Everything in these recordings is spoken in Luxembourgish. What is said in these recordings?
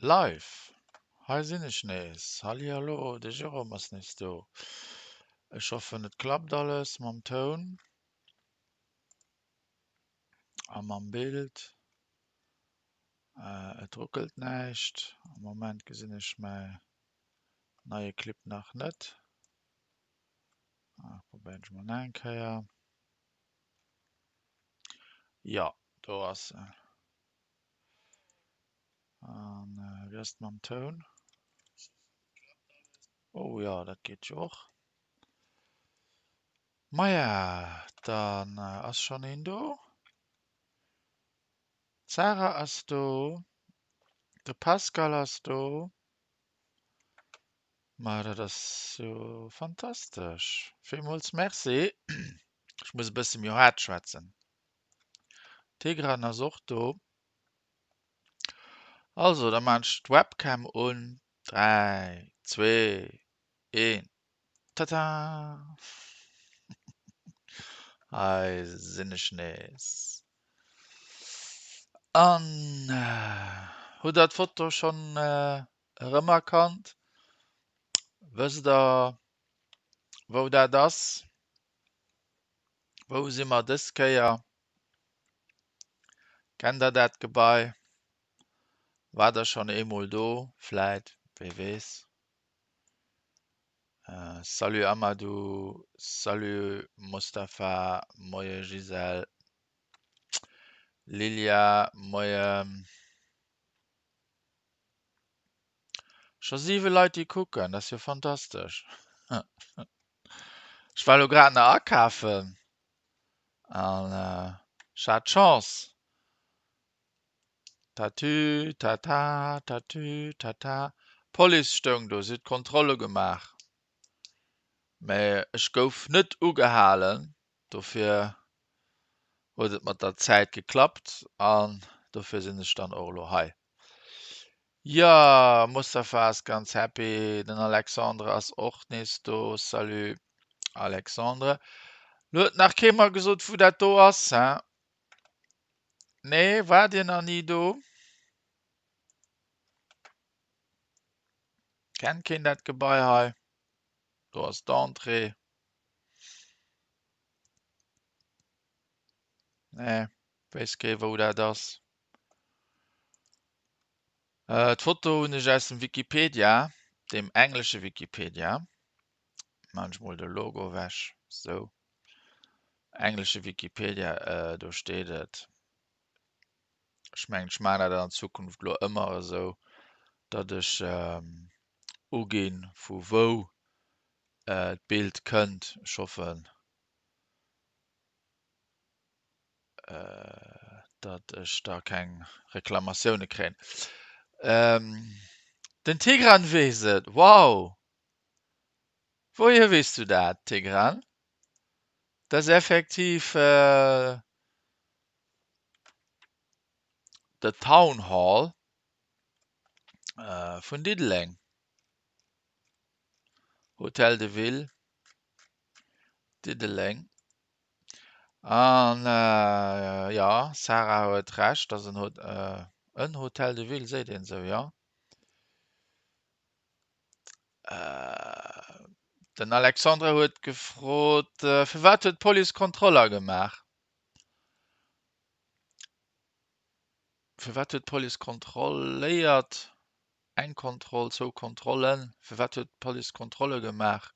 Live! Hei sinn ech nees. Hallihallo, de Jérôme ass nees do. Ech hoffen et klappt alles mam Toun a mam Bild. Et ruckelt näischt. Am Moment gesinn ech mäi neie Clip nach net. Probéieren ech mol nach eng Kéier. Jo, do ass en. An wéi ass et mam Toun? Oh jo, dat geet jo och. Maja, dann ass schonn een do. D'Sarah ass do, de Pascal ass do. Ma dat ass jo fantastesch. Villmools Merci. Ech muss e bësse méi haart schwätzen. Tigran ass och do. Also, da maan ech d'Webcam un. 3, 2, 1, tata! Hei sinn ech nees. An hutt der d'Foto schonn erëmerkannt? Wësst der wou dat ass? Wou si mer dës Kéier? Kennt der dat Gebai? Waart der schonn eemol do vläit? Wie weess? Salut Amadou, salut Moustapha, moie Gisèle, Lilia, moie. Scho 7 Leit déi kucken, dat ass jo fantastesch. Ech war elo grad nach akafen an ech hat d'Chance. Tatü tata, tatü tata. D'Police stoung do, si huet Kontrolle gemaach, mä ech gouf net ugehalen, dofir huet et mat der Zäit geklappt an dofir sinn ech dann och elo hei. Jo, Moustapha ass ganz happy, den Alexandre ass och nees do. Salut Alexandre. Lo huet nach kee mer gesot wou dat do ass, hein? Nee, waart dir nach ni do? Kennt keen dat Gebai hei? Do ass d'Entrée. Nee, weess kee wou dat ass. D'Foto hunn ech aus dem Wikipedia, dem englesche Wikipedia. Maan ech mol de Logo ewech, sou. Englesche Wikipedia, do steet et. Ech mengen ech maan dat an Zukunft elo ëmmer esou, datt ech uginn vu wou d'Bild kënnt. Ech hoffen datt ech da keng Reklamatioune kréien. Den Tigran weess et! Wow! Wouhier weess du dat, Tigran? Dat ass effektiv de Town Hall vun Diddeleng. Hotel de Ville Diddeleng. An jo, Sarah huet Recht, ass en en Hotel de Ville, seet een esou, jo. Den Alexandre huet gefrot, firwat huet d'Police Kontroller gemaach? Firwat huet d'Police kontrolléiert? Eng Kontroll, zwou Kontrollen. Firwat huet d'Police Kontrolle gemaach?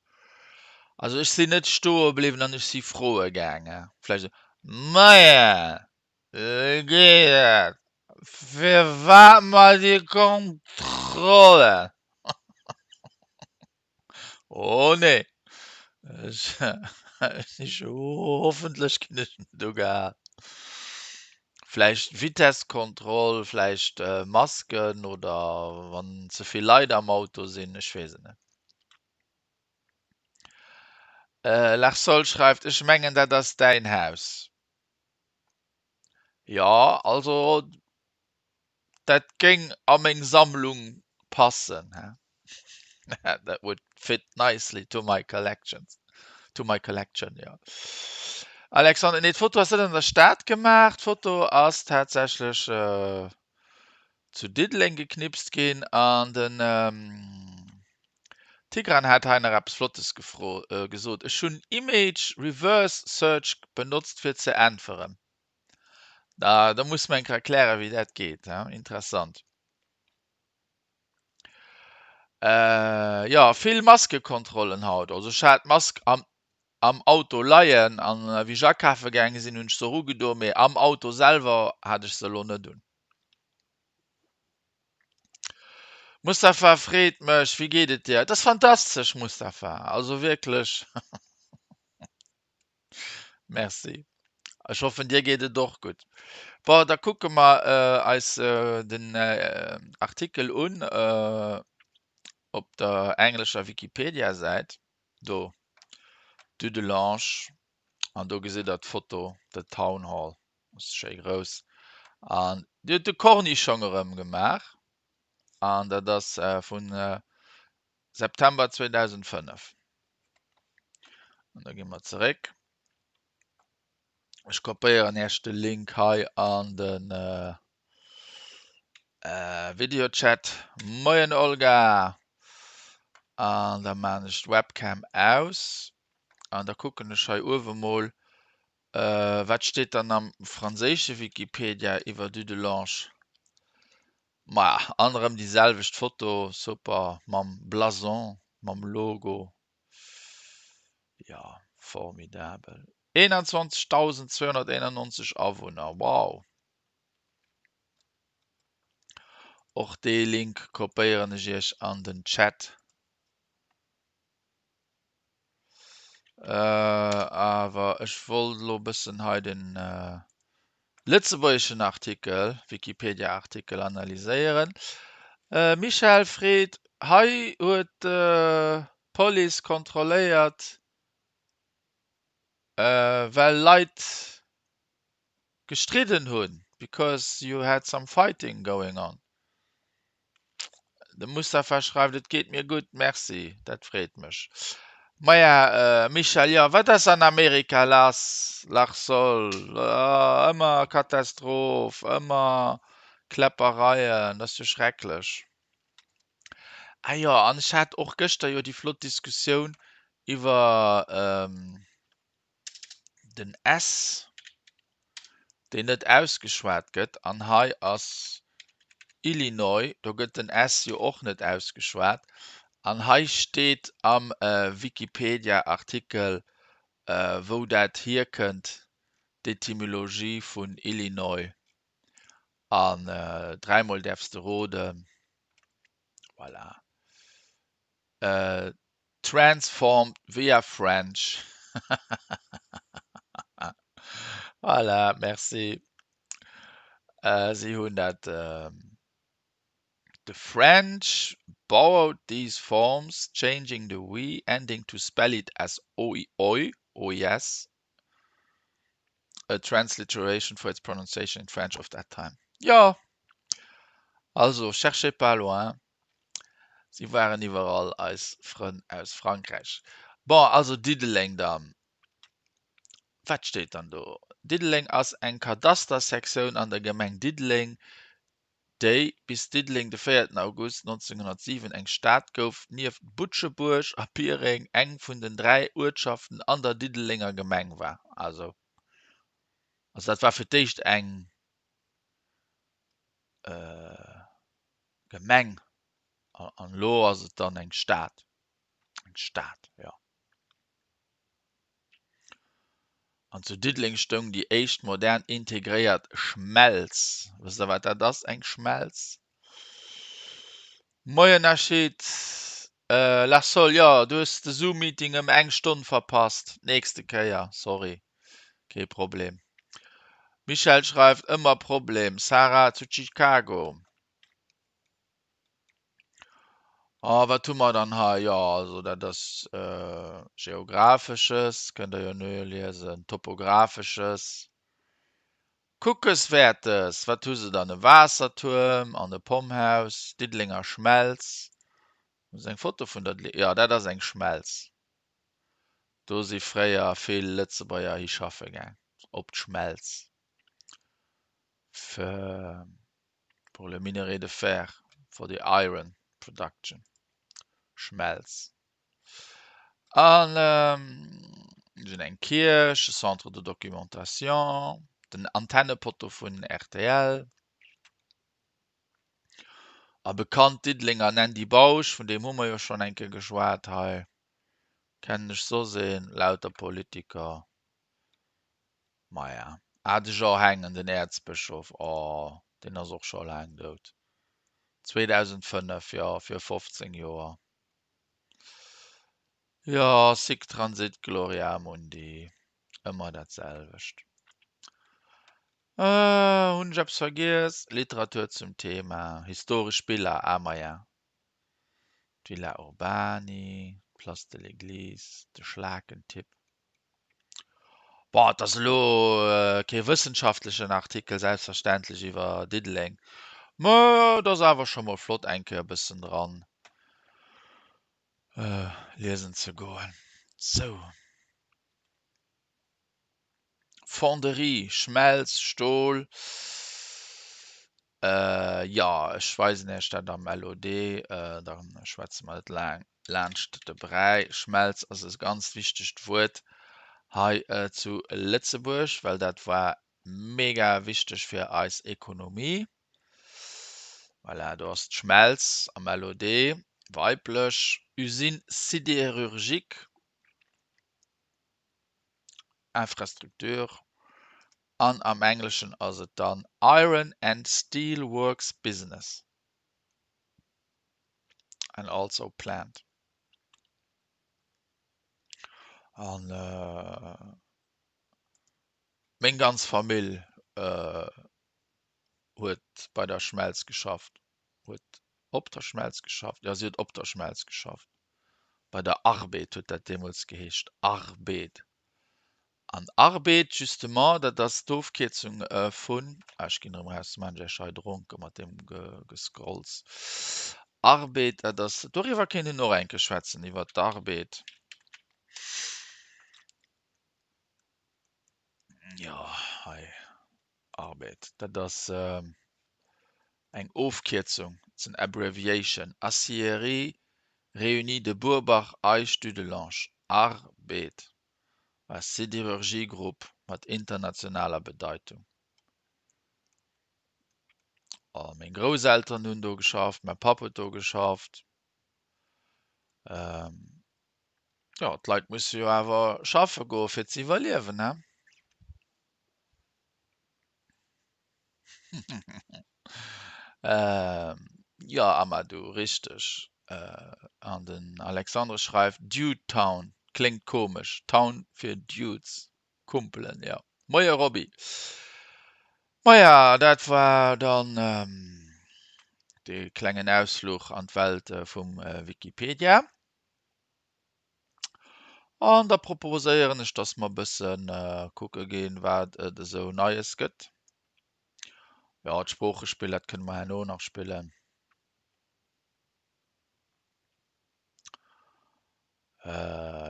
Also ech sinn net stoe bliwwen an ech si froe gaange. Vläicht esou, Moien, wéi geet et? Firwat maacht Dir Kontrollen? Oh nee, ech hoffentlech ginn ech net ugehal. Vläicht Vitesskontroll, vläicht Masken oder wann ze vill Leit am Auto sinn, ech weess et net. Larsol schreift, Ech mengen dat ass däin Haus. Jo, also Dat géing a meng Sammlung passen, he? That would fit nicely to my collections, to my collection, jo. Alexander, nee, d'Foto ass net an der Stad gemaach, d'Foto ass tatsächlech. Zu Diddeleng geknipst ginn an den Tigran hat hei nach eppes Flottes gesot, Ech hunn Image Reverse Search benotzt fir ze äntweren. Da da muss mer eng Kéier erklären, wéi dat geet. Interessant. Jo, vill Maskekontrollen haut. Also ech hat d'Mask am am Auto leien an wéi ech akafe gaange sinn, hunn ech se och ugedoen, mee am Auto selwer hat ech se elo net un. Mustafa, freet mech, wéi geet et dir? Et ass fantastesch, Mustafa, also wierklech. Merci. Ech hoffen, dir geet et och gutt. Bon, da kucke mer eis den Artikel un op der englescher Wikipedia-Säit. Do, Dudelange, an do gesitt der d'Foto, the Town Hall. Ass schéi grouss. An déi huet de Cornischong erëm gemaach. An dat ass vun September 2005. An da gi mer zeréck. Ech kopéieren Iech de Link hei an de Videochat. Moien Olga! An da maan ech d'Webcam aus. An da kucken ech hei uewe mol, Wat steet dann am franséische Wikipedia iwwer Dudelange? Maja, an erëm déi selwecht Foto, super, mam Blason, mam Logo, jo, formidabel. 21.291 Awunner, wow! Och dee Link kopéieren ech iech an den Chat. Awer ech wollt elo e bëssen hei den lëtzebuergeschen Artikel, Wikipedia-Artikel analyséieren. Michèle freet, Hei huet d'Police kontrolléiert, well Leit gestridden hunn, because you had some fighting going on. De Mustafa schreift, Et geet mir gutt, merci, dat freet mech. Maja, Michèle, jo, wat ass an Amerika lass? Lachsol, Ëmmer Katastroph, ëmmer Kläppereien, dat ass jo schrecklech. Ah jo, an ech hat och gëschter jo déi flott Diskussioun iwwer den S, deen net ausgeschwat gëtt, an hei ass Illinois, do gëtt den S jo och net ausgeschwat, an hei steet am Wikipedia-Artikel, wou dat hierkënnt, d'Etymologie vun Illinois, an dräimol däerfs de roden, voilà. Transformed via French. Voilà, merci. Si hunn dat The French borrowed these forms, changing the we ending to spell it as oi, oi, ois, a transliteration for its pronunciation in French of that time. Jo, also cherchez pas loin. Si waren iwwerall, eis Frënn aus Frankräich. Bon, also Diddeleng dann. Wat steet dann do? Diddeleng ass eng Kadastersektioun an der Gemeng Diddeleng, déi, bis Diddeleng de véierten August 1907 eng Stad gouf, nieft Butschebuerg a Biereng eng vun den 3 Uertschaften an der Diddelenger Gemeng war. Also, also dat war fir d'éischt eng Gemeng an elo ass et dann eng Stad. Eng Stad, jo. An zu Diddeleng stoung déi éischt modern integréiert Schmelz. Wësst der, wat dat ass, eng Schmelz? Moien Nachit. Larsol, jo, du hues de Zoom-Meeting ëm eng Stonn verpasst. D'nächste Kéier, sorry. Kee Problem. Michèle schreift, Ëmmer Problem. Sarah zu Chicago. A wat hu mer dann hei? Jo, also dat ass Geografesches, kënnt Der jo noliesen, Topografesches, Kuckeswäertes. Wat hu se dann? E Waassertuerm an e Pommhaus, Diddelenger Schmelz. Hu se eng Foto vun der, jo, dat ass eng Schmelz. Do si fréier vill Lëtzebuerger hi schaffe gaang, op d'Schmelz. Pour le minerai de fer, for the iron production. Schmelz. An sinn eng Kierch, e Centre de documentation, den Antennepotto vun rtl. A bekannt Diddelenger Nandy Bausch, vun deem hu mer jo schonn eng Kéier geschwat hei. Kennen ech soss een? Lauter Politiker. Maja. Ah, de Jean Hengen, den Äerzbëschof, oh, deen ass och scho laang dout. 2005, jo, vir 15 Joer. Jo, Sic transit gloria mundi, ëmmer dat selwecht. Hunn ech eppes vergiess? Literatur zum Thema, historesch Biller, ah maja, d'Villa Urbani, d'Place de l'Église, de Schlakentipp. Bon, et ass elo kee wëssenschaftlechen Artikel selbstverständlech iwwer Diddeleng, mä et ass awer scho mol flott eng Kéier e bëssen dran liesen ze goen. Sou. Fonderie, Schmelz, Stol, jo ech weisen Iech dat am LOD, da schwätze mer net laang laanscht de Bräi. Schmelz ass e ganz wichtegt Wuert hei zu Lëtzebuerg, well dat war mega wichteg fir eis Ekonomie. Voilà, do ass d'Schmelz am LOD, weiblech, Usine sidérurgique. Infrastructure an am Engleschen ass et dann Iron and Steel Works Business and also Plant. An meng ganz Famill huet bei der Schmelz geschafft, huet op der Schmelz geschafft, jo si huet op der Schmelz geschafft, bei der Arbed huet dat deemools geheescht, Arbed. An Arbed justement, dat ass d'Ofkierzung vun, ah ech ginn erëm eraus, maan ech iech hei dronke mat deem Gescrolls, Arbed, dat ass, doriwwer kéint een och eng Kéier schwätzen, iwwer d'Arbed. Jo, hei Arbed, dat ass eng Ofkierzung, it's an abbreviation, Aciéries Réunies de Burbach Eich-Dudelange, Arbed. War Sidérurgie-Grupp mat internationaler Bedeitung. Oh, meng Grousselteren hunn do geschafft, mäi Papp huet do geschafft. Ähm, jo, d'Leit musse jo awer schaffe goe fir ze iwwerliewen, he? Jo Amadou, richteg. An den Alexandre schreift Dude Town, kléngt komesch, Town fir Dudes, Kumpelen, jo. Moie Robby. Maja, dat war dann dee klengen Ausfluch an d'Welt vum Wikipedia. An da proposéieren ech, dass mer e bësse kucke ginn, wat et esou Neies gëtt. Jo, d'Sproochespill, dat kënne mer herno nach spillen.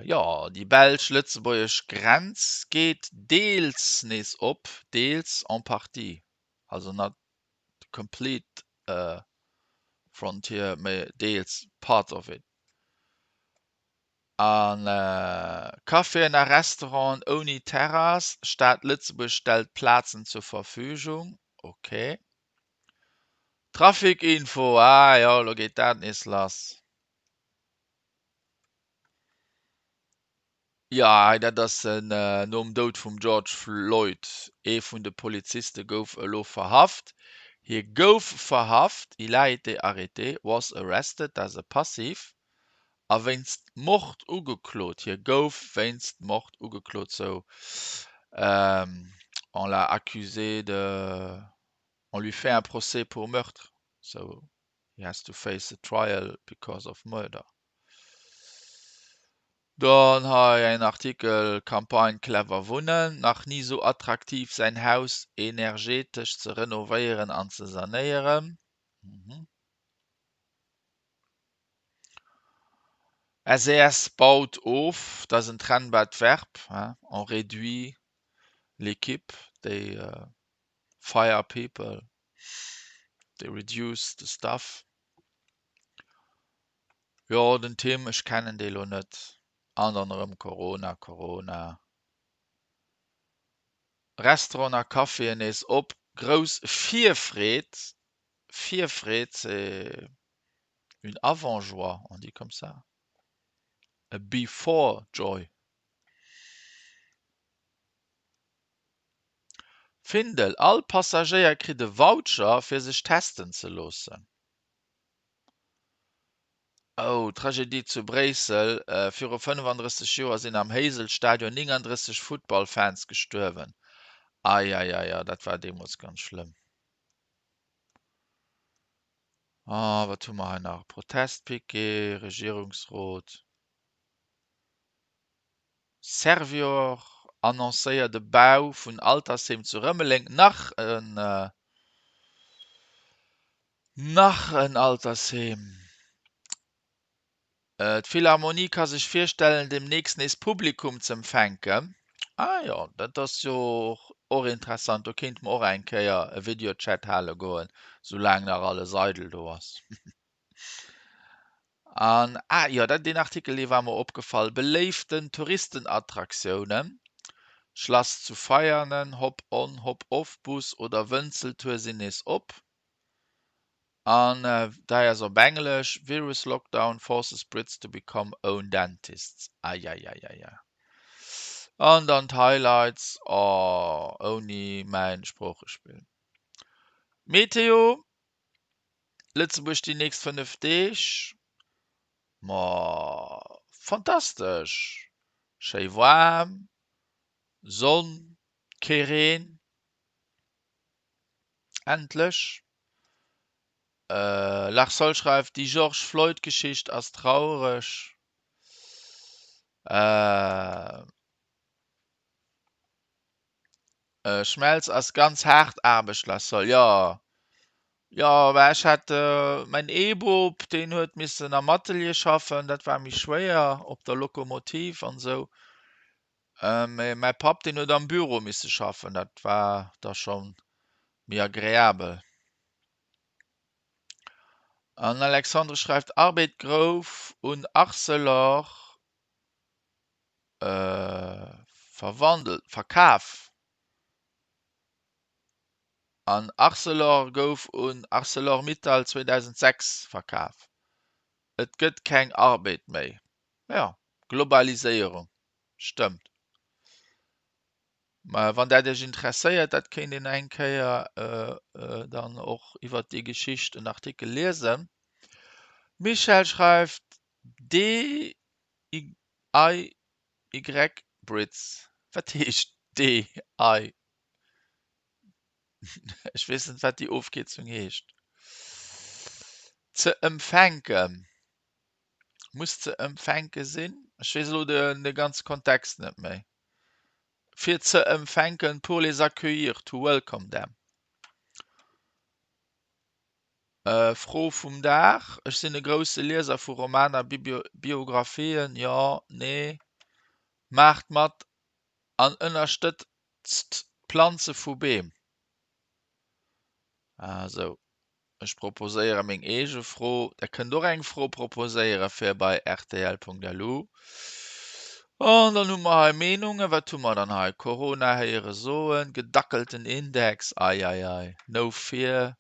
Jo, déi belsch-lëtzebuergesch Grenz geet deels nees op, deels, en partie, also not the complete frontier, mee deels, part of it. A Caféen a Restauranten ouni Terrass, Stad Lëtzebuerg stellt Plazen zur Verfügung, ok. Trafic-Info, ah jo, elo geet dat nees lass. Jo, hei dat ass nom Doud vum George Floyd. Ee vun de Poliziste gouf elo verhaft. Hie gouf verhaft, il a été arrêté, was arrested, dat ass e Passiv. A wéinst Mord ugeklot. Hie gouf wéinst Mord ugeklot, sou on l'a accusé de, on lui fait un procès pour meurtre, sou he has to face a trial because of murder. Dann hei en Artikel, Campagne Clever Wunnen, nach ni sou attraktiv säin Haus energetesch ze renovéieren an ze sanéieren. SES baut of, dat ass en trennbart Verb, on réduit l'équipe, they fire people. They reduce the stuff. Jo, den Tim, ech kennen dee lo net. An dann erëm Corona, Corona. Restauranten a Caféen nees op, grouss Virfreed, Virfreed, c'est une avant-joie, on dit comme ça? A before joy. Findel, All Passagéier kritt e Voucher fir sech testen ze loossen. Oh, Tragedie zu Bréissel, Viru 35 Joer sinn am Heysel-Stadion 39 Futtballfans gestuerwen. Eieiei, dat war deemools ganz schlëmm. Oh, wat hu mer hei nach? Protestpiquet, Regierungsrot. Servior annoncéiert e Bau vun Altersheem zu Rëmeleng. Nach en nach en Altersheem. D'Philharmonie ka sech virstellen, deemnächst nees Publikum z'empfänken. Ah jo, dat ass jo och interessant. Do kéinte mer och eng Kéier e Videochat hale goen, soulaang nach alles eidel do ass. An, ah jo, dat, deen Artikel, dee war mer opgefall, Beléiften Touristenattraktiounen, Schlass zu Veianen, Hop-on, Hop-off-Bus oder Wënzeltour sinn nees op. An dei ass op Englesch, Virus lockdown forces Brits to become own dentists. Eieieiei. An dann d'Highlights, oh, ouni mäin Sproochespill. Meteo, Lëtzebuerg déi nächst 5 Deeg, ma fantastesch, schéi waarm, Sonn, kee Reen, endlech. Lars Sol schreift, Déi George Floyd Geschicht ass traureg. Schmelz ass ganz haart Aarbecht, Lars Sol, jo. Jo, mä ech hat mäin Eebop, deen huet missen am Atelier schaffen, dat war méi schwéier, op der Lokomotiv an esou. Mä mäi Papp, deen huet am Büro misse schaffen, dat war da scho méi agreabel. An Alexandre schreift, Arbed grouf un Arcelor verwandelt, verkaf. An Arcelor gouf un Arcelor-Mittal 2006 verkaf. Et gëtt keng Arbed méi. Jo, Globaliséierung, stëmmt. Mä wann dat Iech interesséiert, dat kéint een eng Kéier dann och iwwert déi Geschicht en Artikel liesen. Michèle schreift, DIY Brits. Wat heescht DIY? Ech weess net, wat déi Ofkierzung heescht. Ze empfänken. Muss ze empfänke sinn. Ech weess elo de ganze Kontext net méi. Fir ze empfänken, pour les accueillir, to welcome them. Fro vum Dag, Ech sinn e grousse Lieser vu Romaner, Biographien. Jo, nee. Maacht mat an ënnerstëtzt d'Planze vu Beem. Sou, ech proposéiere meng eege Fro. Der kënnt och eng Fro proposéiere fir bei rtl.lu. An dann hu mer hei Meenungen. Wat hu mer dann hei? Corona héiere soen, gedackelten Index, ei ei ei, no fear,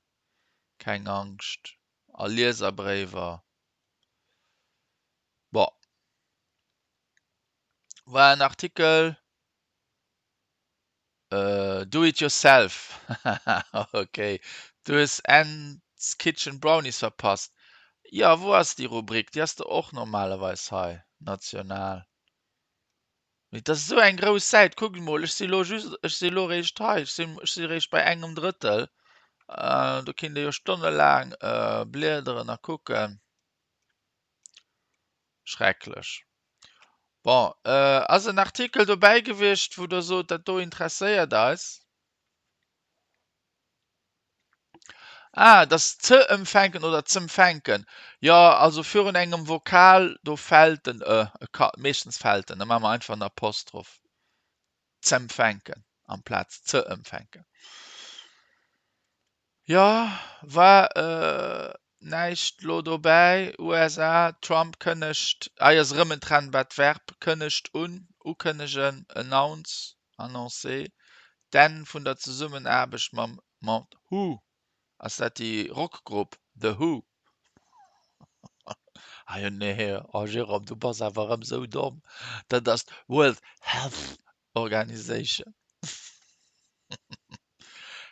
keng Angscht a Lieserbréiwer. Bon, war en Artikel. Do it yourself, ok, du hues Ann's Kitchen Brownies verpasst. Jo, wou ass déi Rubrik? Déi ass der och normalerweis hei, national. Mee et ass esou eng grouss Säit, kuckt emol, ech si lo just, ech si lo réischt hei, ech sinn, ech si réischt bei engem Drëttel. Do kinnt ee jo stonnelaang bliederen a kucken. Schrecklech. Bon, ass en Artikel dobäi gewiescht, wou Der sot, dat do interesséiert eis? Ah, dass ze ëmfänken oder z'ëmfänken. Jo, also virun engem Vokal, do fält den e, e ka, meeschtens fält en, da maache mer einfach en Apostroph. Z'empfänken amplaz ze ëmfänken. Jo, war näischt lo dobäi. USA, Trump kënnegt, hei ass erëm en trennbart Verb, kënnegt un, ukënnegen, announce, annoncer, d'Enn vun der Zesummenaarbecht mam mam Who, ass dat déi Rockgrupp The Who? Ah jo, nee, oh Jérôme, du bass awer erëm sou domm, dat ass d'World Health Organization.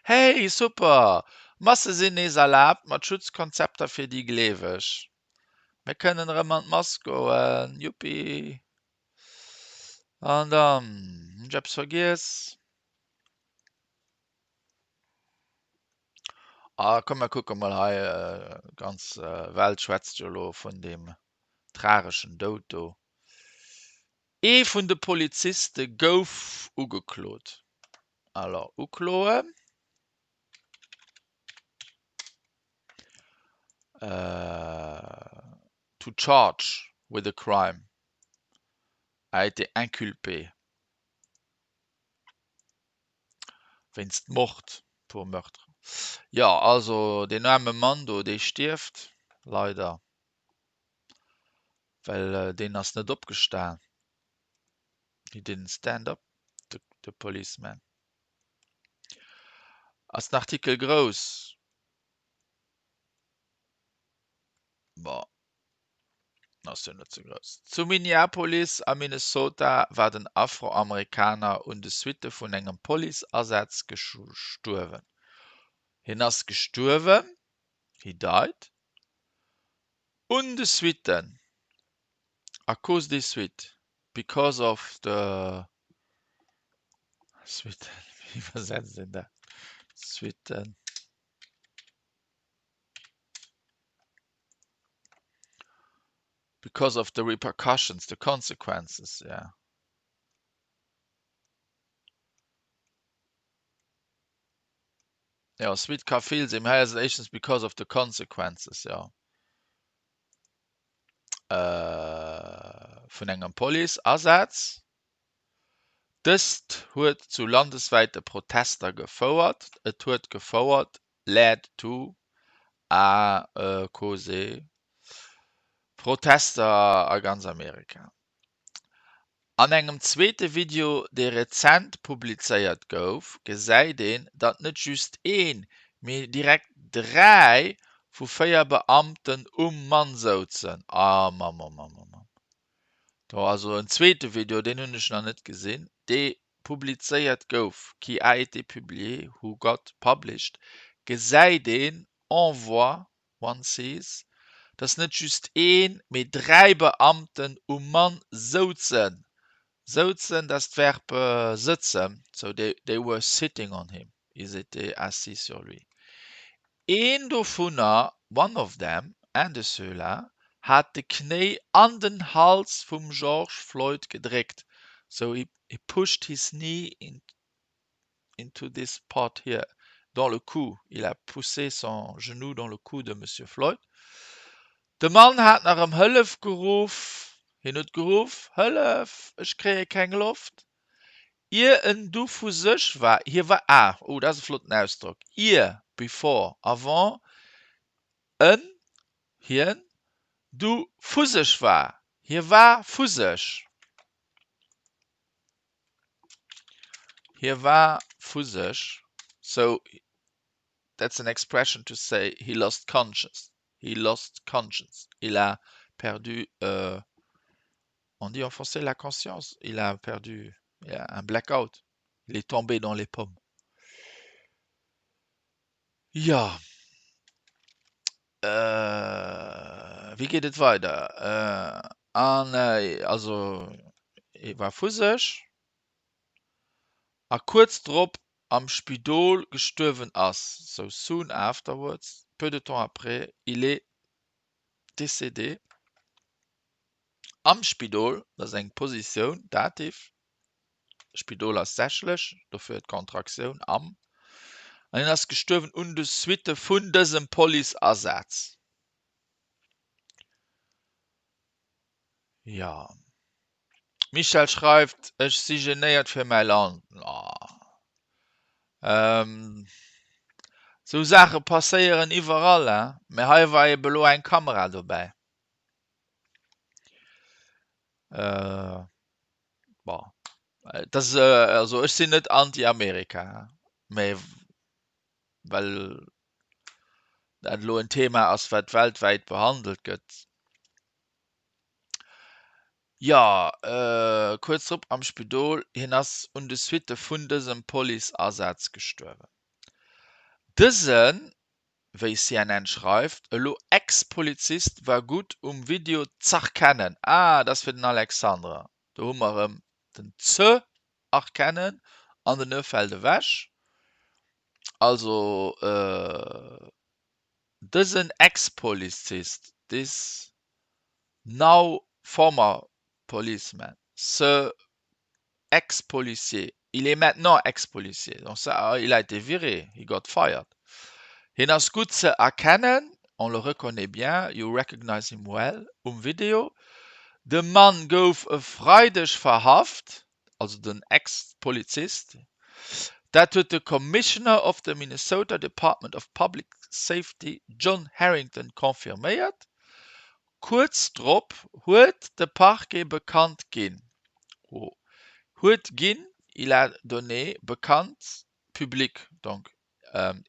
Hey, super! Masse sinn nees erlaabt, mat Schutzkonzepter fir déi Gleeweg. Mir kënnen erëm an d'Mass goen, juppi! An dann, hunn ech eppes vergiess? Ah, komm mer kucke mol hei, d'ganz Welt schwätzt jo elo vun deem trageschen Doud do. Ee vun de Poliziste gouf ugeklot. Alors, ukloen. To charge with a crime, a été inculpé. Wéinst Mord, pour meurtre. Jo, also deen aarme Mann do, dee stierft leider. Well deen ass net opgestan. He didn't stand up, the, the policeman. Ass den Artikel grouss? Bon, ass jo net sou grouss. Zu Minneapolis a Minnesota war den Afroamerikaner un de Suitte vun engem Policeasaz gestuerwen. Hien ass gestuerwen, he died, Un de Suitten, à cause des suites, because of the Suitten, wéi iwwersetzt een dat? Suitten. Because of the repercussions, the consequences, yeah. Jo, Suite ka vill sinn, mee hei ass et éischtens because of the consequences, jo, vun engem Policeasaz. Dëst huet zu landeswäite Protester gefouert. Et huet gefouert, led to, a causé, Protester a ganz Amerika. An engem zweete Video, dee rezent publizéiert gouf, gesäit een, datt net just een, mee direkt 3 vu 4 Beamten um Mann souzen. Amamamamam. Do also en zweete Video, deen hunn ech nach net gesinn, dee publizéiert gouf, qui a été publié, who got published, gesäit een, on voit, one sees, dass net just een, mee 3 Beamten um Mann souzen. Souzen, dat ass d'Verb sëtzen, so they, they were sitting on him, ils étaient assis sur lui. Een dovunner, one of them, un de ceux-là, hat de Knéi an den Hals vum George Floyd gedréckt, so he, he pushed his knee in, into this part here, dans le cou, il a poussé son genou dans le cou de Monsieur Floyd. De Mann hat nach ëm Hëllef geruff, hien huet geruff, Hëllef, ech kréie keng Loft, ier en du vu sech war, hie war, ah, oh, dat ass e flotten Ausdrock, ier, before, avant, en, hien, du vu sech war, hie war vu sech. Hie war vu sech, so that's an expression to say he lost conscience, he lost conscience, il a perdu, on dit en français la conscience, il a perdu, il a un blackout, il est tombé dans les pommes. Jo, wéi geet et weider? An also hie war vu sech a kuerz drop am Spidol gestuerwen ass, so soon afterwards, peu de temps après, il est décédé am Spidol, dat ass eng Positioun, Dativ. Spidol ass sächlech, dofir d'Kontraktioun am. An hien ass gestuerwen un de Suitte vun dësem Policeasaz. Jo. Michèle schreift, Ech si genéiert fir mäi Land. Sou Saache passéieren iwwerall, hein, mä hei war ebe lo eng Kamera dobäi. Bon, et ass, also ech sinn net anti-Amerika, hein, mä well dat elo en Thema ass, wat weltwäit behandelt gëtt. Jo, kuerz drop am Spidol, hien ass un de Suitte vun dësem Policeasaz gestuerwen. Dësen, wéi CNN schreift, elo Ex-Polizist war gutt um Video z'erkennen. Ah, dat ass fir den Alexandre, do hu mer erëm den ze erkennen an den e fält ewech. Also dësen Ex-Polizist, this now former policeman, ce ex-policier, il est maintenant ex-policier, donc ça, il a été viré, he got fired. Hien ass gutt ze erkennen, on le reconnaît bien, you recognize him well, um Video. De Mann gouf e Freideg verhaft, also den Ex-Polizist. Dat huet de Commissioner of the Minnesota Department of Public Safety John Harrington confirméiert. Kuerz drop huet de Parquet bekannt ginn, huet ginn, il a donné bekannt, public, donc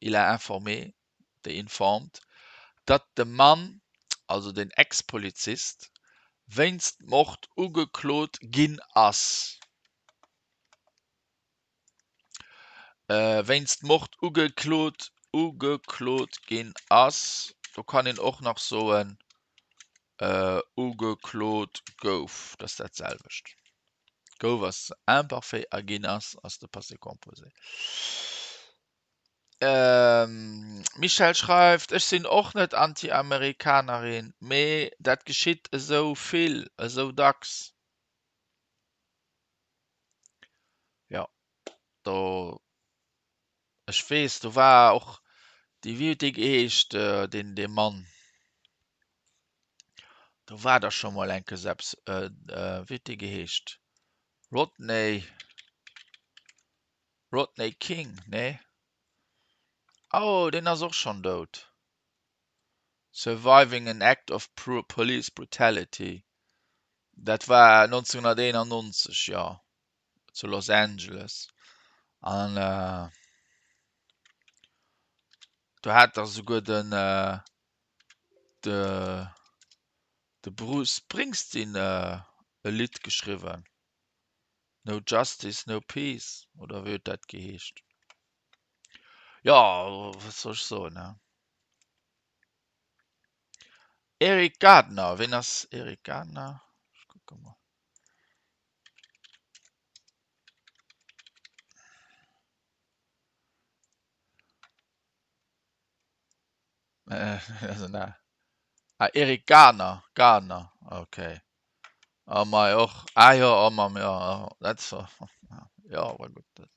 il a informé, they informed, datt de Mann, also den Ex-Polizist, wéinst Mord ugeklot ginn ass. Wéinst Mord ugeklot ugeklot ginn ass. Do kann een och nach soen, ugeklot gouf. Dat ass dat selwecht. Gouf ass imparfait a ginn ass ass de Passé composé. Michèle schreift, Ech sinn och net Anti-Amerikanerin, mee dat geschitt esou vill, esou dacks. Jo, do, ech weess, do war och déi, wéi huet dee geheescht, deen, dee Mann, do war der scho mol eng Kéiers eppes, wéi huet dee geheescht, Rodney, Rodney King, nee? Oh, deen ass och schonn dout. Surviving an Act of Police Brutality, dat war 1991, jo, zu Los Angeles. An do hat dach souguer den, de, de Bruce Springsteen e Lidd geschriwwen, No Justice, No Peace, oder wéi huet dat geheescht? Jo, wat soll ech soen, ne? Eric Gardner, ween ass Eric Gardner? Ech kucke mol. Äh, also na. Ah, Eric Garner, Garner, okay. Oh mei, och. Ah jo, oh mam, jo, oh, dat jo, war gutt. Dat,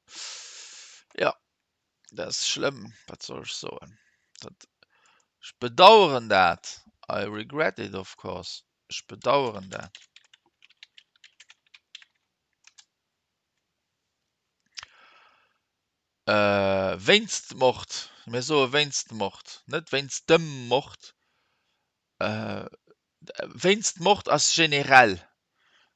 ja, dat ass schlëmm, wat soll ech soen? Dat, ech bedaueren dat. I regret it, of course. Ech bedaueren dat. Wéinst Mord, mir soe wéinst Mord, net wéinst dem Mord. Wéinst Mord ass generell.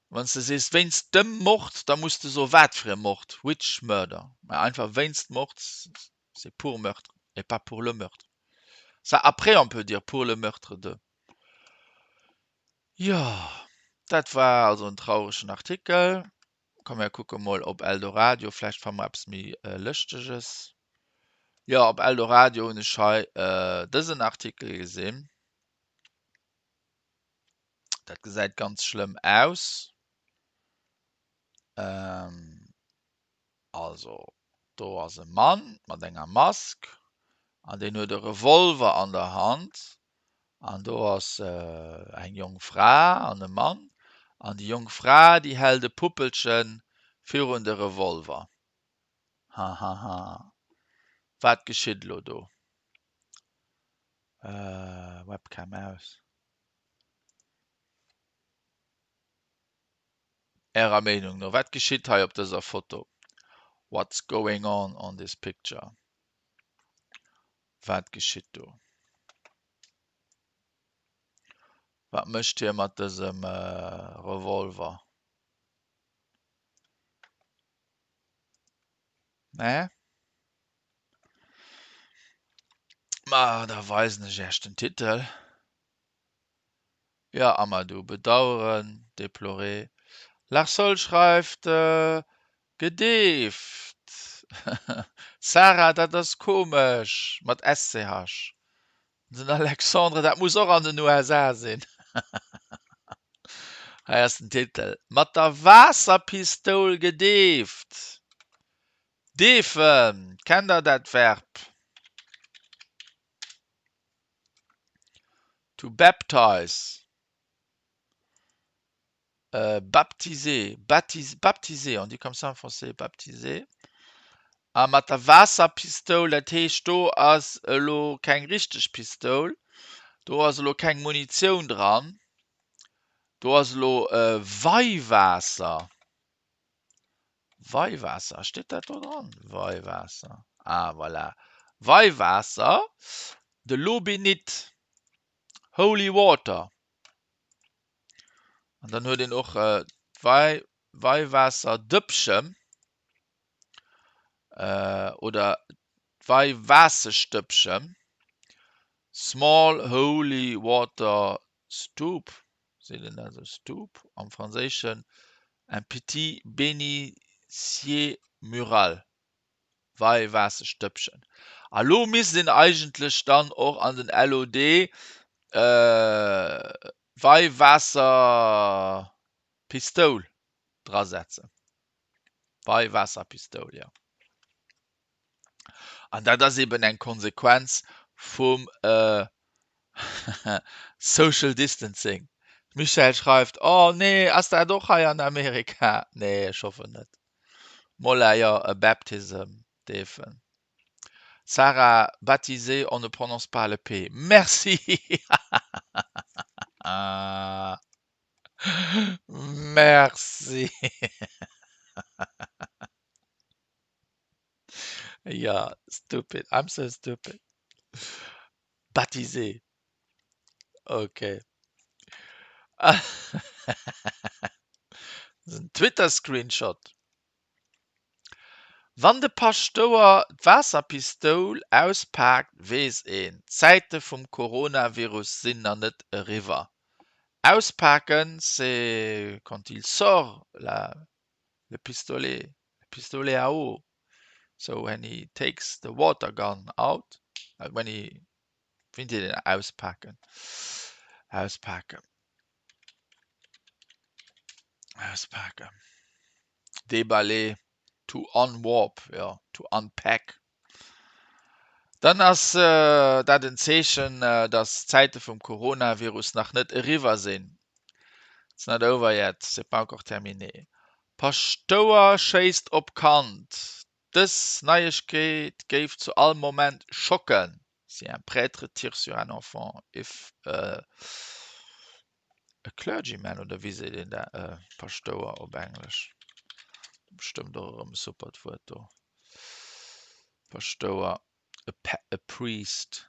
Wann s de sees wéinst dem Mord, da muss de soe wat fir e Mord, which murder. Mä einfach wéinst Mord, c'est pour meurtre et pas pour le meurtre. Ça après on peut dire pour le meurtre de. Jo, dat war also en trauregen Artikel. Komm mir kucke mol op Eldoradio, vläicht fanne mer eppes méi Lëschteges. Jo, op Eldoradio hunn ech hei dësen Artikel gesinn. Dat gesäit ganz schlëmm aus. Also, do ass e Mann mat enger Mask an deen huet e Revolver an der Hand An do ass eng jonk Fra an e Mann, an déi jonk Fra, déi hält e Puppelche virun de Revolver. Hahaha. Wat geschitt elo do? Webcam aus. Ärer Meenung no, wat geschitt hei op dëser Foto? What's going on on this picture? Wat geschitt do? Wat mécht hie mat dësem Revolver? Nee? Ma da weisen ech Iech den Titel. Jo, Amadou, bedauern, déplorer. Larsol schreift, gedeeft. Sarah, dat ass komesch, mat SCH. Den Alexandre, dat muss och an den USA sinn. Hei ass den Titel, Mat der Waasserpistoul gedeeft. Deefen, kennt der dat Verb? To baptize, baptiser, baptiser, on dit comme ça en français, baptiser. A mat der Waasserpistoul, dat heescht do ass elo keng richteg Pistoul, do ass elo keng Munitioun dran, do ass elo Weiwaasser. Weiwaasser, steet dat do dran? Weiwaasser, ah voilà, Weiwaasser, de l'eau bénite, holy water. An dann huet een och d'Weiwaasser-Dëppchen oder d'Weiwaasseschdëppchen, small holy water stoup, seet een dat esou, stoup am Franséischen, un petit bénitier mural, Weiwaasseschdëppchen. A lo misst een eigentlech dann och an den LOD Weiwaasserpistoul drasetzen. Weiwaasserpistoul, jo. An dat ass eben eng Konsequenz vum Social Distancing. D'Michèle schreift, Oh nee, ass dat och hei an Amerika? Nee, ech hoffen net. Mola, jo, a baptism, deefen. Sarah, baptisé, on ne prononce pas le p. Merci! Merci! Ja, stupid, I'm so stupid. Baptisé. Okay. Das ist en Twitter-Screenshot. Wann de Paschtouer d'Waasserpistoul auspaakt, weess een, d'Zäite vum Coronavirus sinn nach net eriwwer. Auspaken, c'est quand il sort la le pistolet, le pistolet à eau, so when he takes the water gun out, when he, wéi seet een auspaken, auspaken, auspaken, déballer, to unwarp, jo, to unpack. Dann ass dat en Zeechen, datt d'Zäite vum Coronavirus nach net eriwwer sinn. It's not over yet, c'est pas encore terminé. Paschtouer schéisst op Kand, Dës Neiegkeet géif zu all Moment schocken. Si un prêtre tire sur un enfant, if a clergyman, oder wéi seet een dat, e Paschtouer op Englesch? Bestëmmt och erëm e supert Wuert do. Paschtouer, a priest,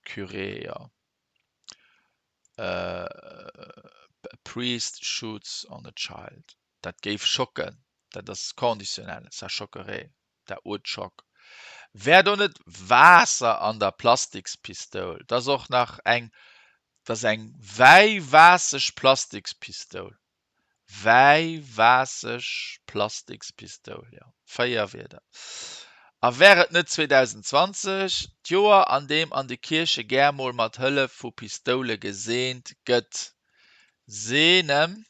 Curé, jo. A priest shoots on a child. Dat géif schocken. Dat ass conditionnel, ça choquerait, that would shock. Wär do net Waasser an der Plastikspistoul? Dat ass och nach eng, dat ass eng wäiwaasseg Plastikspistoul. Wäiwaasseg Plastikspistoul, jo, 4 Wierder. A wär et net 2020, d'Joer an deem an de Kierche gär mol mat Hëllef vu Pistoule geseent gëtt? Seenen.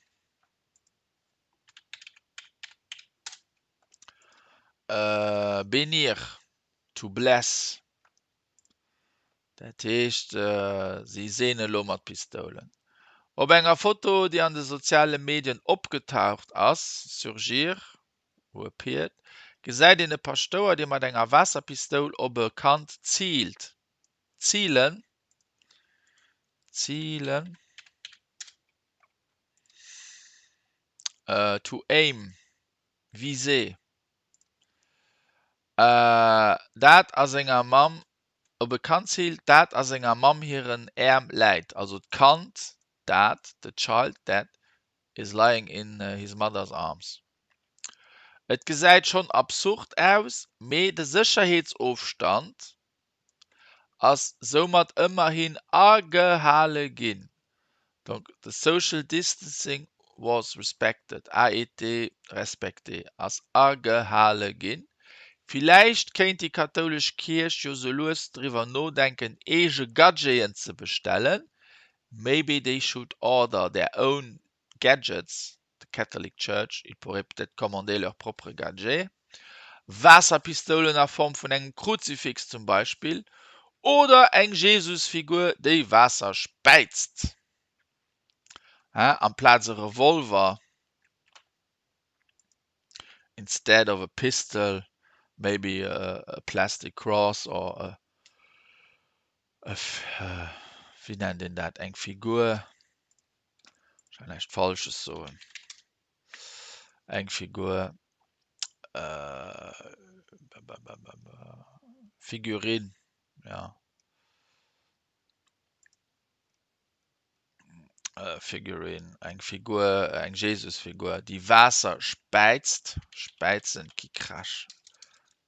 Bénir, to bless. Dat heescht, si seene lo mat Pistoulen. Op enger Foto, déi an de soziale Medien opgetaucht ass, surgir ou appeared, gesäit een e Paschtouer, dee mat enger Waasserpistoul op e Kand ziilt. Zilen, zilen, to aim, viser. Dat a senger Mamm. Op e Kand ziilt, dat a senger Mamm hiren Äerm läit, also d'Kand, dat, the child that is lying in his mother's arms. Et gesäit schonn absurd aus, mee de Sécherheetsofstand ass soumat ëmmerhin agehale ginn, donc the social distancing was respected, a été respecté, ass agehale ginn. Villäicht kéint déi kathoulesch Kierch jo sou lues driwwer nodenken eege Gadgeten ze bestellen, maybe they should order their own gadgets, the Catholic Church, ils pourraient peut-être commander leurs propres gadgets, Waasserpistoulen a Form vun engem Kruzifix zum Beispill, oder eng Jesusfigur déi Waasser späizt, amplaz e Revolver, instead of a pistol, maybe a plastic cross or a wéi nennt een dat, eng Figur, ech well näischt Falsches soen, eng Figur, Figurine, jo, Figurine, eng Figur, eng Jesusfigur, déi Waasser späizt, späizen, qui crache.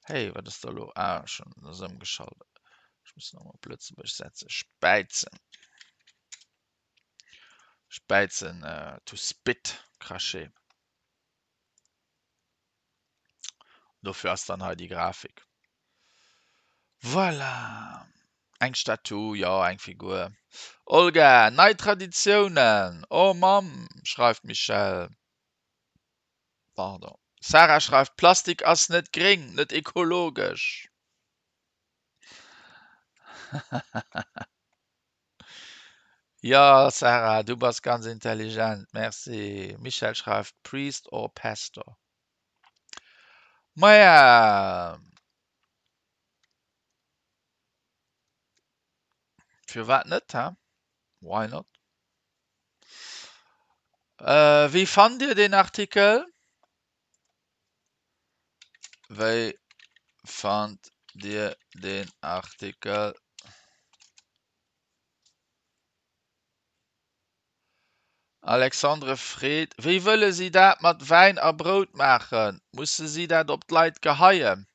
Hey, wat ass da elo? Ah, ech hunn ass ëmgeschalt. Ech muss nach emol op Lëtzebuergesch setzen. Späizen. Späizen, to spit, cracher. Dofir ass dann hei déi Grafik. Voilà. Eng Statue, jo, eng Figur. Olga, nei Traditiounen! Oh Mamm, schreift d'Michèle. Pardon. Sarah schreift, Plastik ass net gréng, net ekologesch. Jo Sarah, du bass ganz intelligent, merci. Michèle schreift, Priest or Pastor? Maja, firwat net, he? Why not? Wéi fannt Dir deen Artikel? Wéi fannt Dir deen Artikel? Alexandre freet, Wéi wëlle si dat mat Wäin a Brout maachen? Musse si dat op d'Leit geheien?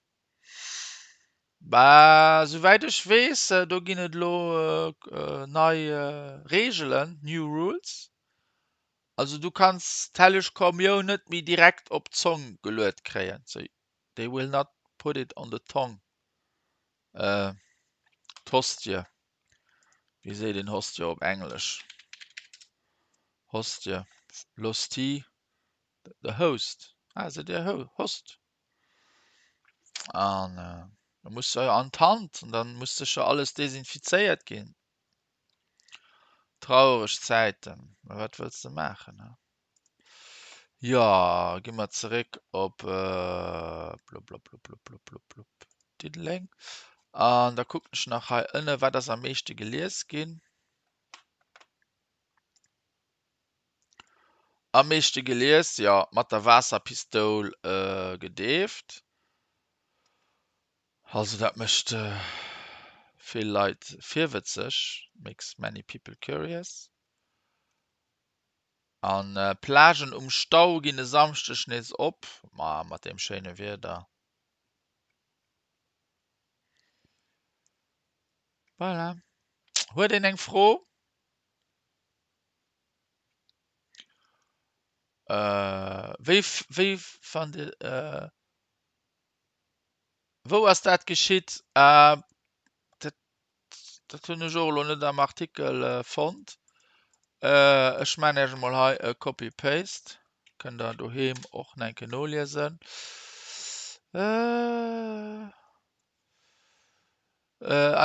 Bah, souwäit ech weess, do ginn et elo nei Reegelen, new rules. Also du kanns d'Helleg Kommioun net méi direkt op d'Zong geluet kréien, so they will not put it on the tongue. D'Hostie, wéi seet een Hostie op Englesch? Hostie, l'hostie, the host, ah seet Dir Host? An da muss se an d'Hand an dann muss sécher alles desinfizéiert ginn. Traureg Zäiten, mä wat wëlls de maachen, he? Jo, gi mer zeréck op blublablublablublablub Diddeleng. An da kucken ech nach hei ënne, wat ass am meeschte gelies ginn. Am meeschte gelies, jo, mat der Waasserpistoul gedeeft. Also dat mécht vill Leit virwëtzeg, makes many people curious. An Plagen um Stau ginn e Samschdeg nees op, ma mat deem schéine Wieder. Voilà. Huet een eng Fro? Wéi wéi fannt Dir wou ass dat geschitt? Dat dat hunn ech och elo net am Artikel fonnt. Ech maachen Iech emol hei e Copy-Paste, kënnt der doheem och nach eng Kéier noliesen.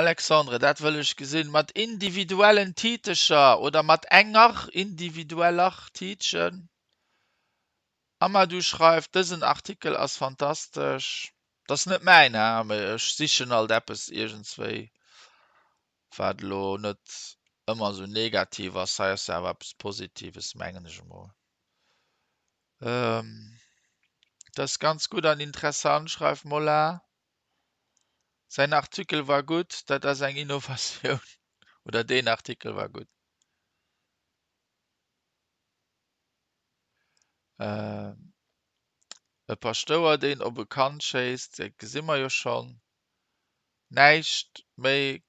Alexandre, dat wëll ech gesinn. Mat individuellen Tiitecher oder mat enger individueller Tiitchen. Amadou schreift, Dësen Artikel ass fantastesch. Dat ass net mäin, he, mee ech sichen alt eppes iergendswéi, wat elo net ëmmer esou negativ ass. Hei ass jo awer eppes Positives, mengen ech emol. Dat ass ganz gutt an interessant, schreift Mola. Säin Artikel war gutt, dat ass eng Innovatioun. Oder deen Artikel war gutt. E Paschtouer, deen op e Kand schéisst, dat gesi mer jo schonn. Näischt méi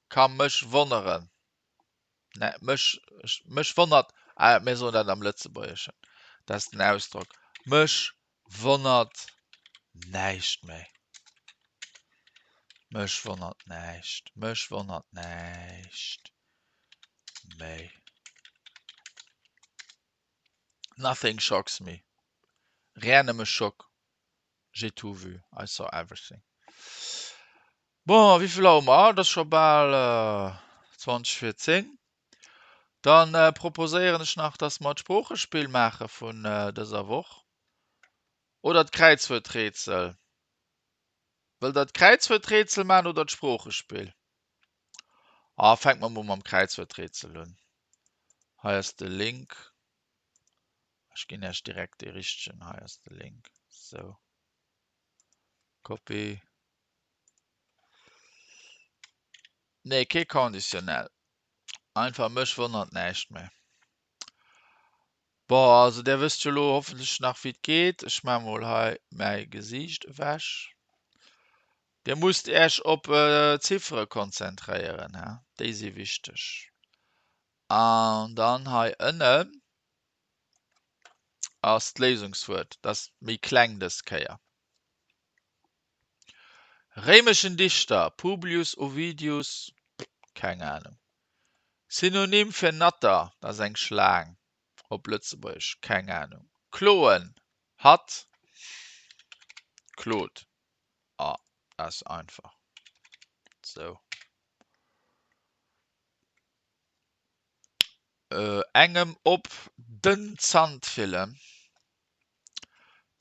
ka mech wonneren. Ne, mech, mech wonnert, ah, mir soen dat am Lëtzebuergeschen, dat ass den Ausdrock, mech wonnert näischt méi. Mech wonnert näischt, mech wonnert näischt méi. Nothing shocks me. Rien ne me choque. J'ai tout vu. I saw everything. Bon, wéi vill Auer hu mer? Et ass scho bal 20 vir 10. Dann proposéieren ech nach, dass mer d'Sproochespill maache vun dëser Woch. Oder d'Kräizwuerträtsel. Wëllt der d'Kräizwuerträtsel maachen oder d'Sproochespill? Ah, fänke mer mol mam Kräizwuerträtsel un. Hei ass de Link. Ech ginn Iech direkt dee richtegen. Hei ass de Link. Sou. Copy. Nee, kee Conditionnel. Einfach mech wonnert näischt méi. Bon, also där wësst jo lo hoffentlech nach wéi et geet. Ech maache mol hei mäi Gesiicht ewech. Dir musst Äech op d'Ziffere konzentréieren, he, déi si wichteg. An dann hei ënnen ass d'Léisungswuert, dat ass méi kleng dës Kéier. Réimeschen Dichter, Publius Ovidius, keng Anung. Synonym fir Natter, dat ass eng Schlaang, op Lëtzebuergesch, keng Anung. Kloen, hatt klot, ah, dat ass einfach, sou. Engem op den Zant fillen.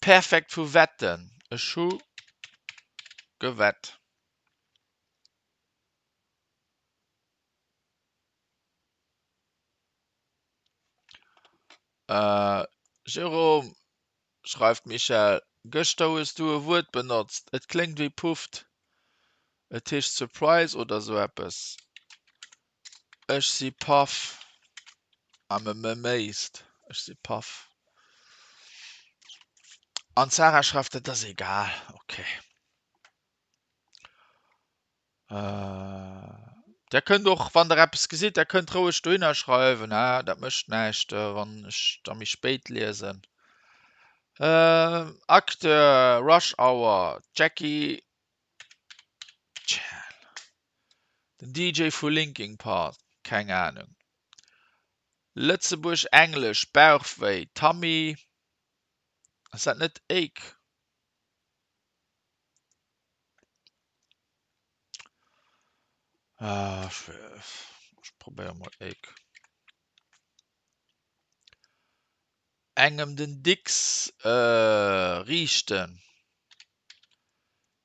Perfekt vu wetten, ech hu gewett. Jérôme, schreift d'Michèle, gëschter hues du e Wuert benotzt, et kléngt wéi pufft. Et heescht Surprise oder sou eppes. Ech si paff. I'm amazed. Ech si paff. An d'Sarah schreift, dat ass egal. Okay. Der kënnt och, wann der eppes gesitt, der kënnt roueg dohinner schreiwen, he, dat mécht näischt, wann ech da méi spéit liesen. Acteur, Rush Hour, Jackie Chan. Den DJ vu Linkin Park, keng Anung. Lëtzebuerg, Englesch, Bauchwéi, Tammy, ass dat net Ache? Ech probéiere mol Ache. Engem den Dicks riichten.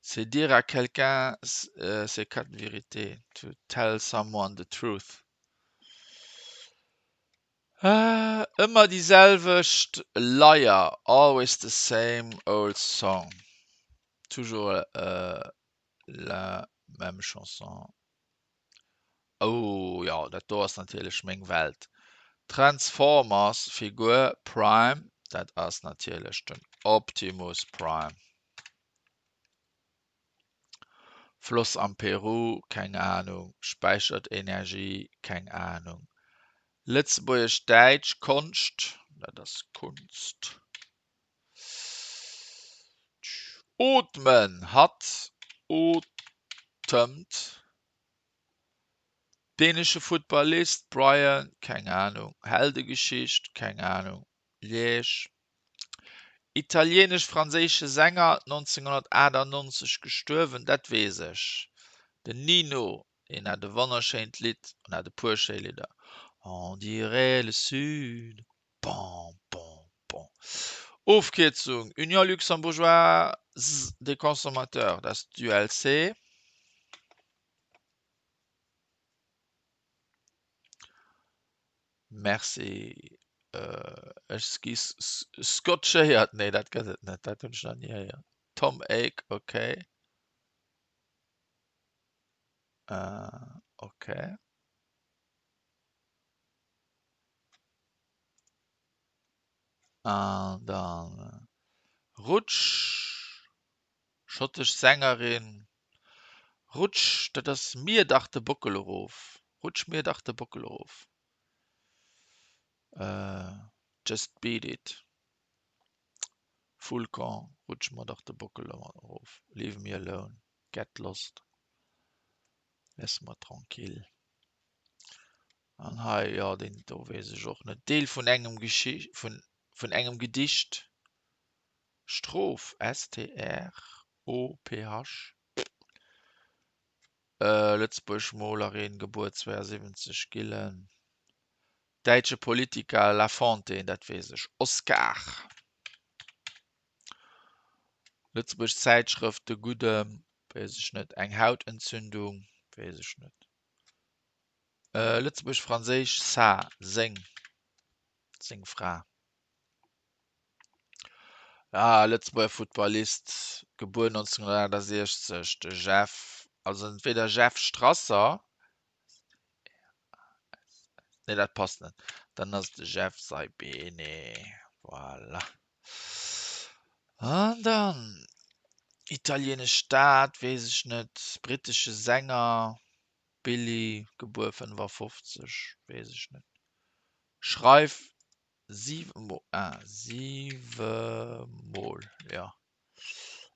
C'est dire à quelqu'un ses quatre vérités, to tell someone the truth. Ëmmer déi selwecht Leier, always the same old song, toujours la même chanson. Oh jo, dat do ass natierlech meng Welt. Transformers Figur Prime, dat ass natierlech den Optimus Prime. Floss am Peru, keng Anung. Späichert Energie, keng Anung. Lëtzebuergesch-Däitsch, Konscht, dat ass Kunst. Ootmen, hatt otemt. Dänesche Futtballist, Brian, keng Anung. Heldegeschicht, keng Anung. Liège. Italienesch-franséische Sänger, 1998 gestuerwen, dat weess ech. Den Nino, deen hat e wonnerschéint Lidd, en hat e puer schéi Lidder, On dirait le sud, bon, bon, bon. Ofkierzung, Union luxembourgeoise des consommateurs, dat ass d'ULC. Merci. Ech gi scotchéiert. Nee, dat gëtt et net. Dat hunn ech nach ni héieren. Tom Eck, okay. Äh, okay. An dann Rutsch, schottesch Sängerin. Rutsch, dat ass mir dach de Bockel erof. Rutsch mir dach de Bockel erof. Äh, Just Beat It. Vulkan, Rutsch mer dach de Bockel erof. Leave me alone. Get lost. Laisse moi tranquille. An hei, jo, deen do weess ech och net. Deel vun engem Geschi vun vun engem Gedicht. Stroph, S-T-R-O-P-H. Lëtzebuergesch Molerin, gebuer 72, Gillen. Däitsche Politiker, Lafontaine, dat weess ech. Oscar. Lëtzebuergesch Zäitschrëft, De Gudden, weess ech net. Eng Hautentzündung, weess ech net. Lëtzebuerg-Franséisch, sa, seng, seng Fra. Ah, Lëtzebuerger Futtballist, gebuer 1968, de Jeff, also entweder Jeff Strasser, nee dat passt net, dann ass et de Jeff Saibene, voilà. An dann italienesch Stad, weess ech net, brittesche Sänger, Billy, gebuer 55, weess ech net. Schreif siwe ah, siwe mol, jo.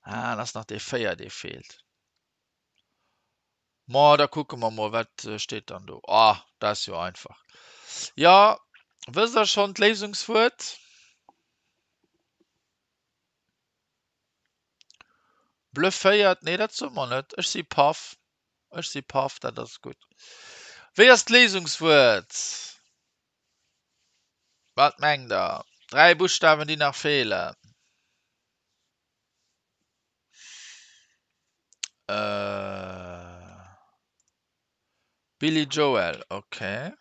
Ah, et ass nach dee 4, dee feelt. Ma da kucke mer mol, wat steet dann do? Ah, dat ass jo einfach. Jo, wësst der schonn d'Léisungswuert? Blufféiert? Nee, dat soe mer net. Ech si paff. Ech si paff, dat ass gutt. Wéi ass d'Léisungswuert? Wat mengt der? Dräi Buschtawen, déi nach feelen. Äh, Billy Joel, okay.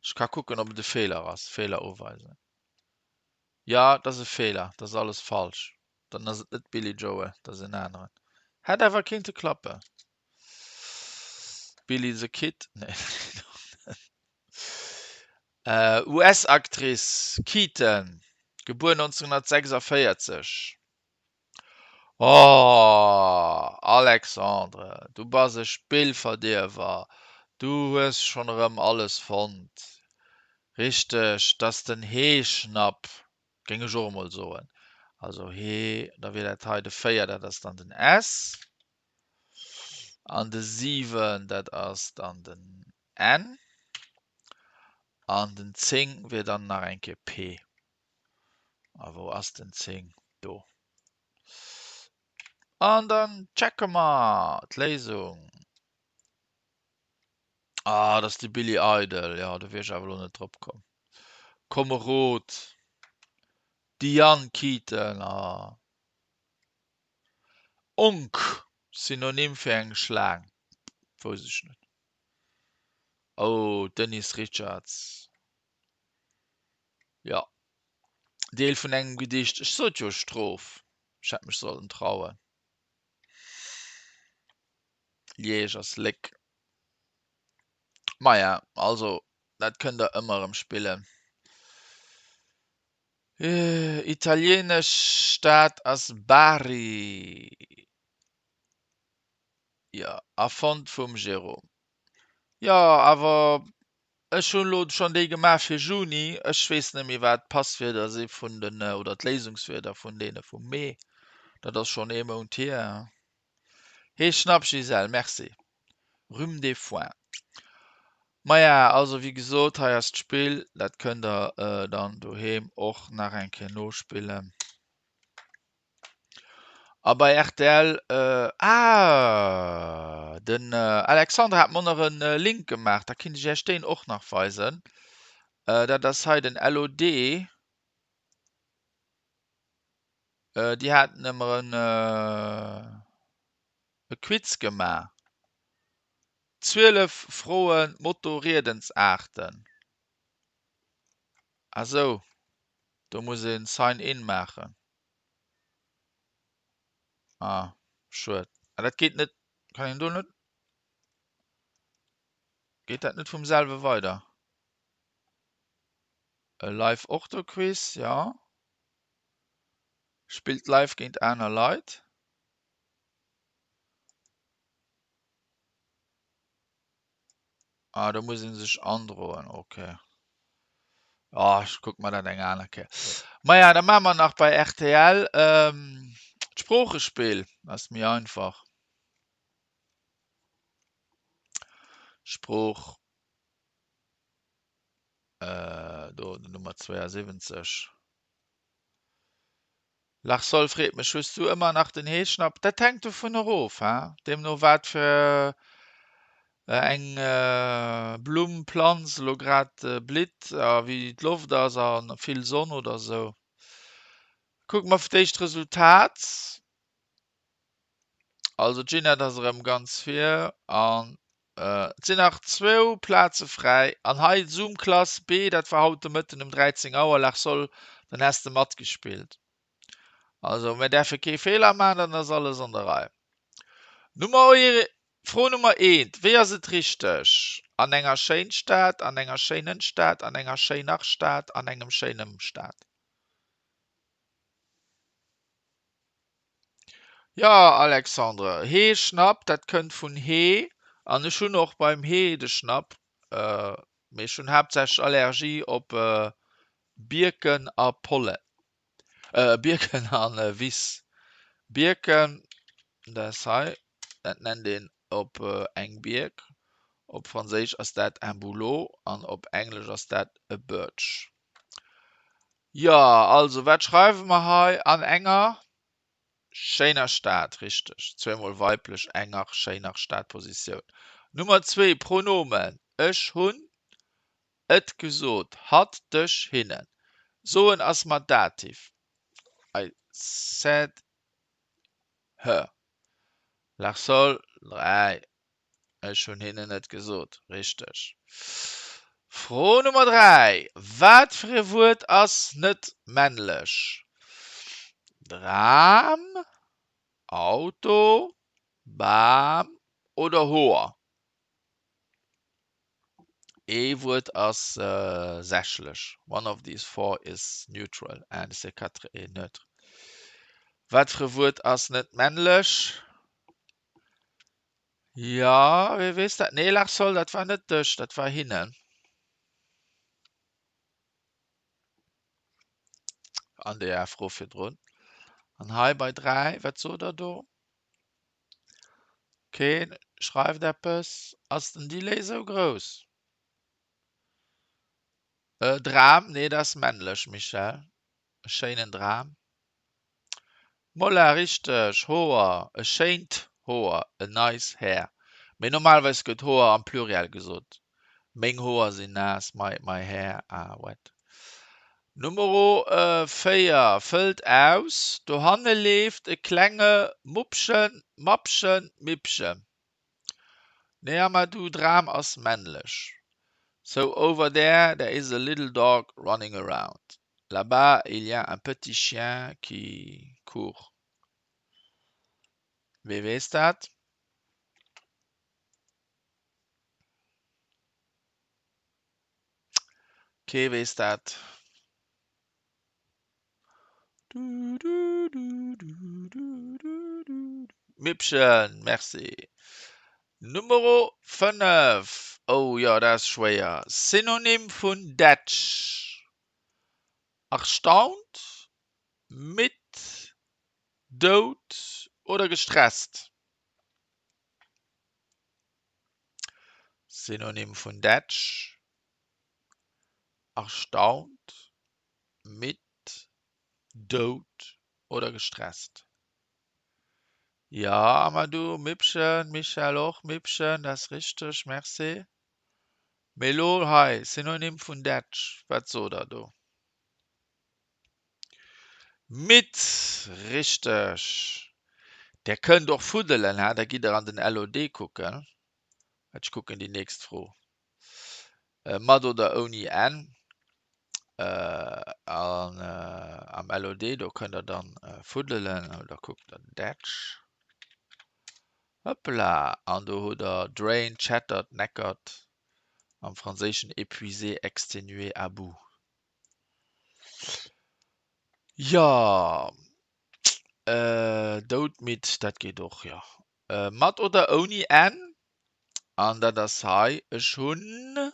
Ech ka kucken, ob et e Feeler ass. Feeler uweisen. Ja, dat ass e Feeler. Dat ass alles falsch. Dann ass et net Billy Joel, dat ass en aneren. Hätt awer kéinte klappen. Billy the Kid? Nee. US-Actrice Keaton, gebuer 1946. Oh, Alexandre, du bass e Spillverdierwer, du hues schonn erëm alles fonnt. Richteg, 't ass den Heeschnapp, géing ech och emol soen. Also Hee, da wier dat hei de 4, dat ass dann den S. An de 7, dat ass dann den N. An den 10 wier dann nach eng Kéier P. A wou ass den 10? Do. An dann checke mer d'Léisung. Ah, dat ass de Billy Idol. Jo, do wier ech awer elo net drop komm. Komerod. Diane Keaton. Ah. Onk, Synonym fir eng Schlaang? Wousst ech net. Oh, Denise Richards. Jo, Deel vun engem Gedicht. Ech sot jo Stroph. Ech hätt mech sollen trauen. Liège ass léck. Maja, also dat kënnt der ëmmer erëm spillen. Italienesch Stad ass Bari. Jo, erfonnt vum Jérôme. Jo, awer ech hunn elo schonn déi gemaach fir Juni. Ech weess net méi wat d'Passwierder si vun den, oder d'Léisungswierder vun deene vum Mee. Dat ass schonn ee Mount hier. Hee Schnapp Gisèle, merci. Rhume des foins. Maja, also wéi gesot, hei ass d'Spill, dat kënnt der dann doheem och nach eng Kéier nospillen. A bei rtl, ah, den Alexandre hat mer och nach e Link gemaach, da kinnt ech Iech deen och nach weisen. Dat ass hei den LOD. Déi haten ëmmer en e Quiz gemaach. 12 Froen, Motto Riedensaarten. Ah sou, do muss een Sign in maachen. Ah, schued. Ah, dat geet net. Kann een do net. Geet dat net vum selwe weider? E Live Ortho-Quiz, ja. Spillt live géint aner Leit. Ah, do muss een sech androen, ok. Ah, ech kuck mer dat eng aner Kéier. Maja, da maache mer nach bei rtl d'Sproochespill, ass méi einfach. Sprooch, do den Nummer 72. Lachsol freet mech, hues du ëmmer nach den Heeschnapp? Dat hänkt dovun erof, he, deemno wat fir eng Blumm, Planz elo grad blitt a wéi d'Loft ass a vill Sonn oder sou. Kucke mer fir d'éischt d'Resultat. Also d'Ginette ass erëm ganz vir an et sinn nach zwou Plaze fräi. An hei Zoom-Klass B, dat war haut de Mëtten um 13 Auer, Lach Sol, dann häss de matgespillt. Also mir däerfe kee Feeler maachen, dann ass alles an der Rei. Nummer Fro Nummer eent, Wéi ass et richteg? An enger schéin Stad, an enger schéinen Stad, an enger schéiner Stad, an engem schéinem Stad? Jo Alexandre, Heeschnapp, dat kënnt vun Hee an ech hunn och beim Hee de Schnapp, mee ech hunn haaptsächlech Allergie op Bierken a Pollen, Bierken a Wiss. Bierken, dat ass hei, dat nennt een op eng Bierk, op Franséisch ass dat un bouleau an op Englesch ass dat a birch. Jo, also wat schreiwe mer hei? An enger schéiner Stad, richteg, zweemol weiblech, enger schéiner Stad, Positioun. Nummer zwee, Pronomen, ech hunn et gesot, hatt, dech, hinnen. Soen ass mat Dativ, I said her. Lach-Sol, 3. Ech hunn hinnen et gesot. Richteg. Fro Nummer 3, Wat fir e Wuert ass net männlech? Dram, Auto, Bam oder Hoer? Ee Wuert ass sächlech. One of these four is neutral. Un de ces quatre est neutre. Wat fir e Wuert ass net männlech? Jo, wee weess dat? Nee, Lars-Sol, dat war net dech, dat war hinnen. An deeër Fro virdrun. An hei bei 3, wat sot der do? Keen schreift eppes. Ass den Delay sou grouss? Dram, nee, dat ass männlech, Michèle. E schéinen Dram. Mola, richteg, Hoer, e schéint Hoer, a nice hair. Mee normalerweis gëtt Hoer am Pluriel gesot. Meng Hoer sinn naass, my, my hair are wet. Numero 4, fëllt aus, Dohanne leeft e klenge Muppchen, Mappchen, Mippchen. Nee, Amadou, Dram ass männlech. So over there, there is a little dog running around. Là-bas, il y a un petit chien qui court. Wee weess dat? Kee weess dat. Mippchen, merci. Numero 5, oh jo, dat ass schwéier. Synonym vun Dätsch? Erstaunt, midd, dout oder gestresst? Synonym vun Dätsch? Erstaunt, midd, dout oder gestresst? Jo, Amadou, Mippchen, Michèle och, Mippchen, dat ass richteg, merci. Mee elo hei, Synonym vun Dätsch, wat sot der do? Midd, richteg. Där kënnt och fuddelen, ha, da gitt der an den LOD kucken. Ech kucken déi nächst Fro. Mat oder ouni N. An am LOD, do kënnt der dann fuddelen, oder kuckt der Dätsch. Hoppla, an do hutt der drained, shattered, knackered, am Franséischen épuisé, exténué, à bout. Jo, doudmidd, dat geet och, jo. Mat oder ouni N, an dat ass hei, ech hunn,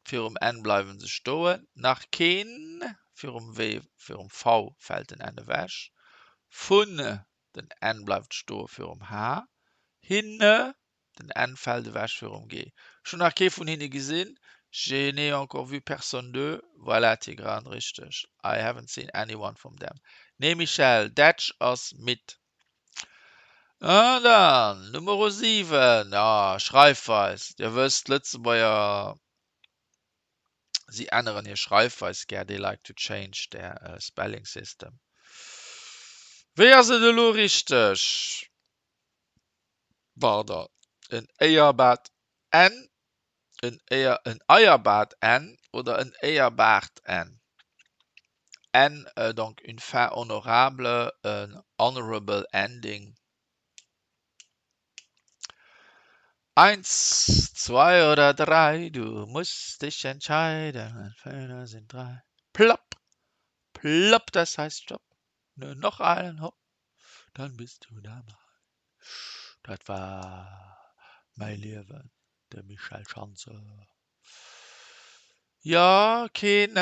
virum N bleiwe se stoen, nach keen, virum W, virum V fält den N ewech, vun, den N bleift stoe virum H, hinne, den N fält ewech virum G. Ech hunn nach kee vun hinne gesinn, Je n'ai encore vu personne d'eux. Voilà, Tigrane, richteg, I haven't seen anyone from them. Nee, Michèle, Dätsch ass midd. An dann, Numero 7, ah, Schreifweis. Dir wësst, d'Lëtzebuerger, si änneren hir Schreifweis gär, they like to change their spelling system. Wéi ass et elo richteg? Pardon, en éierbart N, en éier, en eierbart N oder en éierbaart N? N, donc une fin honorable, en honorable ending. Eins, zwei oder drei, du musst dich entscheiden, Fehler sind drei. Plopp, plopp, das heißt Stopp, nur noch einen Hopp, dann bist du dabei. Dat war mäi Liewen, de Michel Schanze. Jo, keen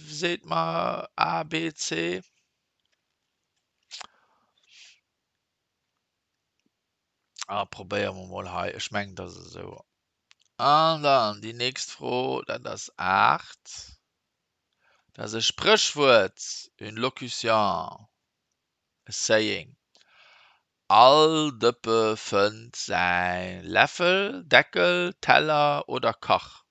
seet mer A, B, C. A probéiere mer mol hei. Ech mengen, et ass esou. An dann déi nächst Fro, dat ass 8. Dat ass e Spréchwuert, une locution, a saying. All Dëppe fënnt säi Läffel, Deckel, Teller oder Kach.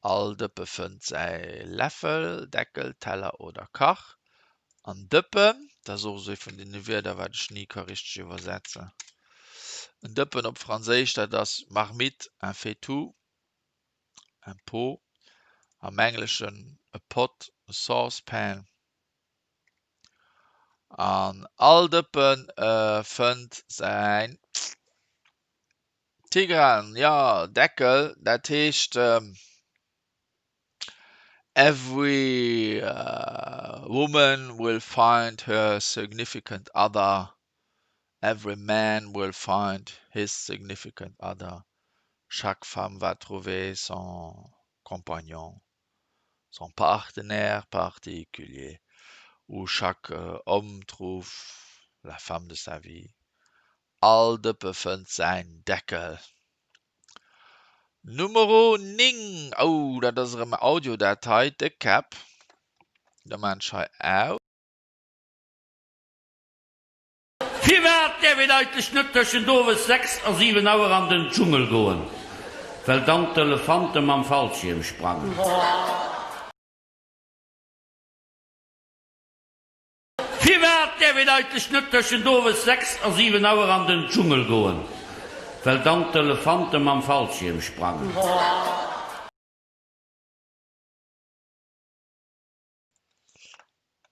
All Dëppe fënnt säi Läffel, Deckel, Teller oder Kach. An Dëppen, dat ass och esou ee vun deene Wierder, wat ech ni ka richteg iwwersetzen. En Dëppen op Franséisch, dat ass marmite, un faitout, un pot, am Engleschen a pot, a saucepan. An all Dëppen fënnt säin Tigran, jo, Deckel, dat heescht Every woman will find her significant other, every man will find his significant other, chaque femme va trouver son compagnon, son partenaire particulier ou chaque homme trouve la femme de sa vie. All Dëppe fënnt säin Deckel. Numero 9, oh dat ass erëm eng Audiodatei, Déckkäpp, da maan ech hei aus. Firwat däerf een eigentlech net tëschent owes 6 a 7 Auer an den Dschungel goen? Well dann d'Elefante mam Fallschierm sprangen. Firwat däerf een eigentlech net tëschent owes 6 a 7 Auer an den Dschungel goen? Well dann d'Elefante mam Fallschierm sprangen.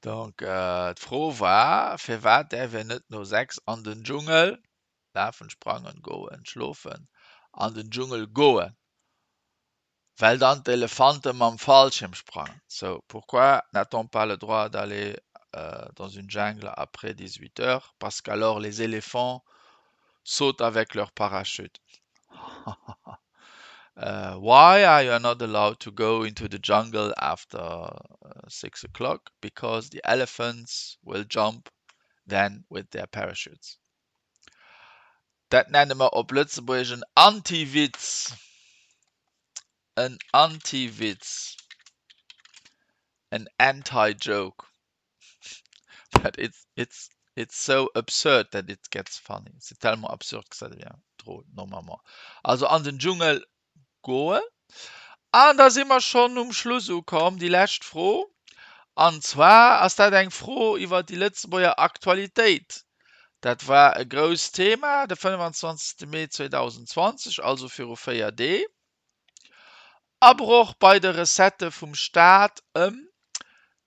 Donc d'Fro war, firwat däerf een net no 6 an den Dschungel lafen, sprangen, goen, schlofen, an den Dschungel goen? Well dann d'Elefante mam Fallschierm sprangen. So, pourquoi n'a-t-on pas le droit d'aller dans une jungle après 18 heures? Parce qu'alors les éléphants sautent avec leur parachute. Why are you not allowed to go into the jungle after 6 o'clock? Because the elephants will jump then with their parachutes. Dat nenne mer op Lëtzebuergesch en Antiwitz. En Antiwitz. An anti-joke. But it's, it's, it's so absurd that it gets funny. C'est tellement absurde que ça devient drôle, normalement. Also an den Dschungel goen. An da si mer schonn um Schluss ukomm. Déi lescht Fro. An zwar ass dat eng Fro iwwer déi Lëtzebuerger Aktualitéit. Dat war e grousst Thema de 25. Mee 2020, also viru 4 Dee. Abroch bei de Recettë vum Staat ëm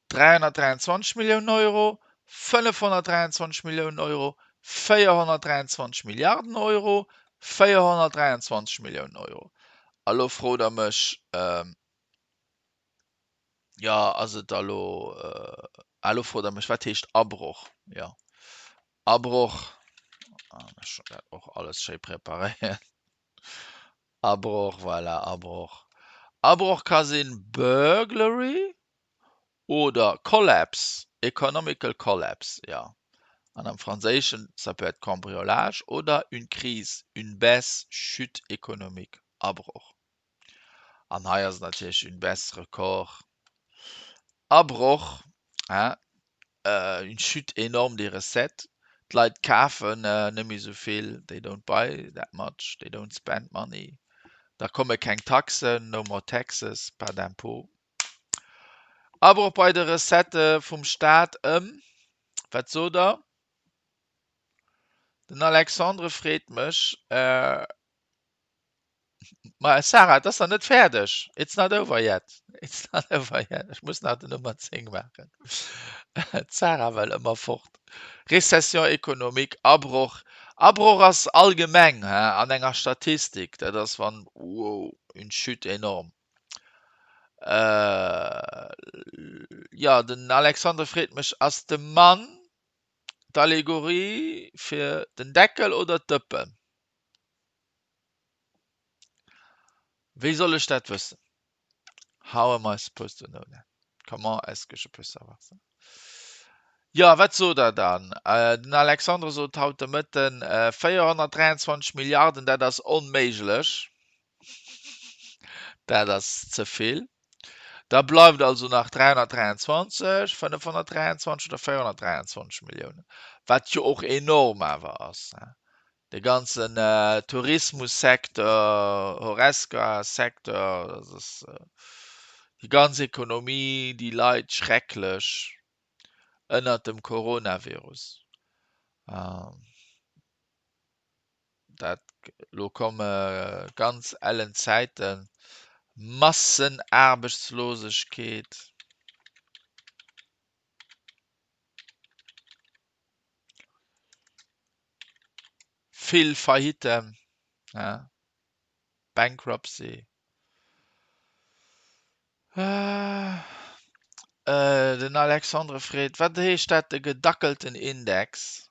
323 Milliounen Euro, 523 Milliounen Euro, 423 Milliarden Euro, 423 Milliounen Euro. A lo frot Der mech, jo, ass et da lo, ah, lo frot Der mech, wat heescht Abroch? Jo, Abroch, ech hunn dat och alles schéi preparéiert. Abroch, voilà, Abroch. Abroch ka sinn Burglary oder Collapse, economical collapse, jo. An am Franséischen, ça peut être cambriolage oder une crise, une baisse, chute économique, Abroch. An hei ass et natierlech une baisse record, Abroch, hein, une chute énorme des recettes. D'Leit kafen net méi esou vill, they don't buy that much, they don't spend money. Da komme keng Taxen, no more taxes, pas d'impôts. Abroch bei de Recettë vum Staat ëm, wat sot Der? Den Alexandre freet mech, Ma Sarah, et ass nach net fäerdeg. It's not over yet. It's not over yet. Ech muss nach den Nummer 10 maachen. D'Sarah well ëmmer fort. Récession économique, Abroch. Abroch ass allgemeng he, an enger Statistik. Dat ass wann, wow, une chute énorme. Äh, jo, den Alexandre freet mech, ass de Mann d'Allegorie fir den Deckel oder d'Dëppen? Wéi soll ech dat wëssen? How am I supposed to know that? Comment est-ce que je peux savoir ça? Jo, wat sot Der dann? Den Alexandre sot haut de Mëtten, 423 Milliarden, dat ass onméiglech. Dat ass ze vill. Da bleift also nach 323, 523 oder 423 Milliounen, wat jo och enorm awer ass. De ganzen Tourismussecteur, Horesca-Secteur, dat ass déi ganz Ekonomie, déi leit schrecklech ënnert dem Coronavirus. Dat, elo komme ganz ellen Zäiten, Massenaarbechtslosegkeet. Vill Faillitten, Bankruptcy. Den Alexandre freet, Wat heescht dat, de gedackelten Index?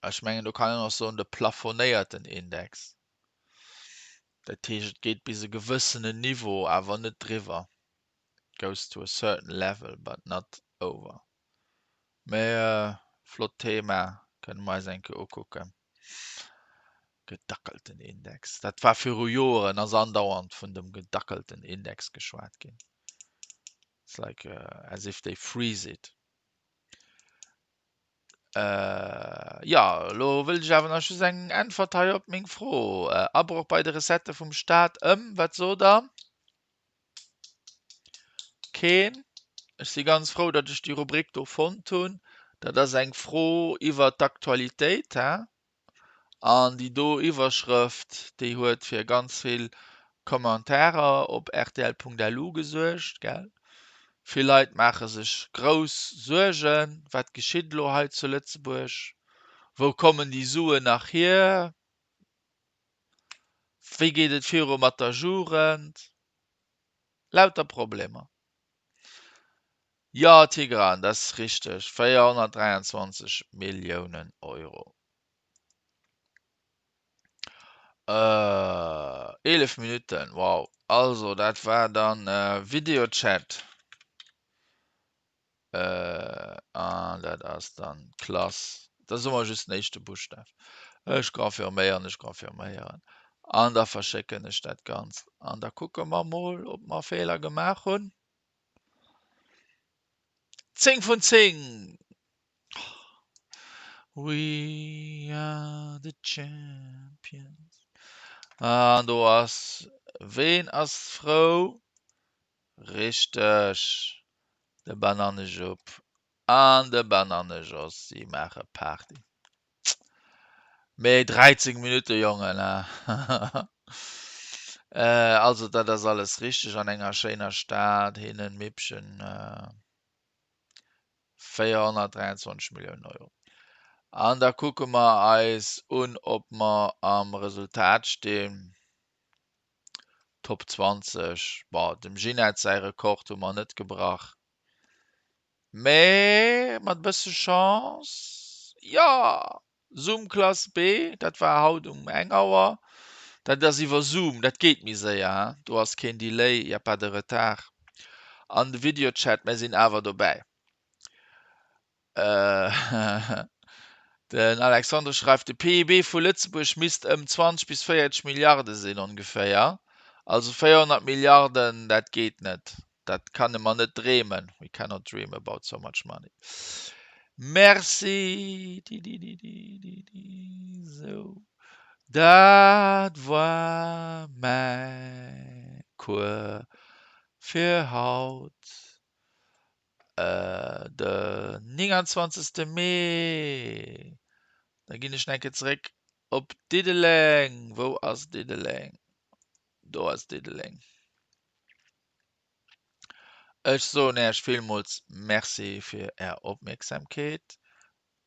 Ech mengen, do kann een och soen, de plafonéierten Index. Dat heescht, et geet bis e gewëssenen Niveau, awer net driwwer. Goes to a certain level but not over. Mee flott Thema, kënne mer eis eng Kéier ukucken. Gedackelten Index, dat war viru Joeren, ass andauernd vun dem gedackelten Index geschwat ginn. It's like as if they freeze it. Jo, elo wëllt ech awer nach just eng Äntwert hei op meng Fro. Abroch bei de Recettë vum Staat ëm, wat sot Der? Keen. Ech si ganz frou, datt ech déi Rubrik do fonnt hunn. Dat ass eng Fro iwwert d'Aktualitéit, he? An déi do Iwwerschrëft, déi huet fir ganz vill Commentarer op rtl.lu gesuergt, gell? Vill Leit maache sech grouss Suergen, Wat geschitt elo hei zu Lëtzebuerg? Wou kommen déi Suen nach hier? Wéi geet et viru mat der Jugend? Lauter Problemer. Jo, Tigran, dat ass richteg, 423 Milliounen Euro. 11 Minutten, wow. Also, dat war dann Videochat. An dat ass dann d'Klass. Da soe mer just den éischte Buschtaf. Ech confirméieren, ech confirméieren. An da verschécken ech dat Ganzt. An da kucke mer mol, ob mer Feeler gemaach hunn. 10 vun 10! We are the champions. An do ass, ween ass frou? Richteg, de Banannejupp an de Banannejos, si maache Party. Mee 13 Minutte, Jongen, ha! Also, dat ass alles richteg an enger schéiner Stad, hinnen, Mippchen. 423 Milliounen Euro. An da kucke mer eis un, ob mer am Resultat stinn. Top 20, bon, dem Ginette säi Rekord hu mer net gebrach. Mee mat e bësse Chance, jo! Zoom Klass B, dat war haut um eng Auer. Dat ass iwwer Zoom, dat geet méi séier, hein? Do ass keen Delay, y a pas de retard. An de Videochat, mär sinn awer dobäi. Den Alexandre schreift, de PIB vu Lëtzebuerg misst ëm 20 bis 40 Milliarde sinn ongeféier. Also 400 Milliarden, dat geet net. Dat kann e mer net dreemen. We cannot dream about so much money. Merci. Di, di, di, di, di, di. Sou. Dat war mäi Cours fir haut, de 29. Mee. Da ginn ech nach eng Kéier zeréck op Diddeleng. Wou ass Diddeleng? Do ass Diddeleng. Ech soen Äech villmools Merci fir Är Opmierksamkeet.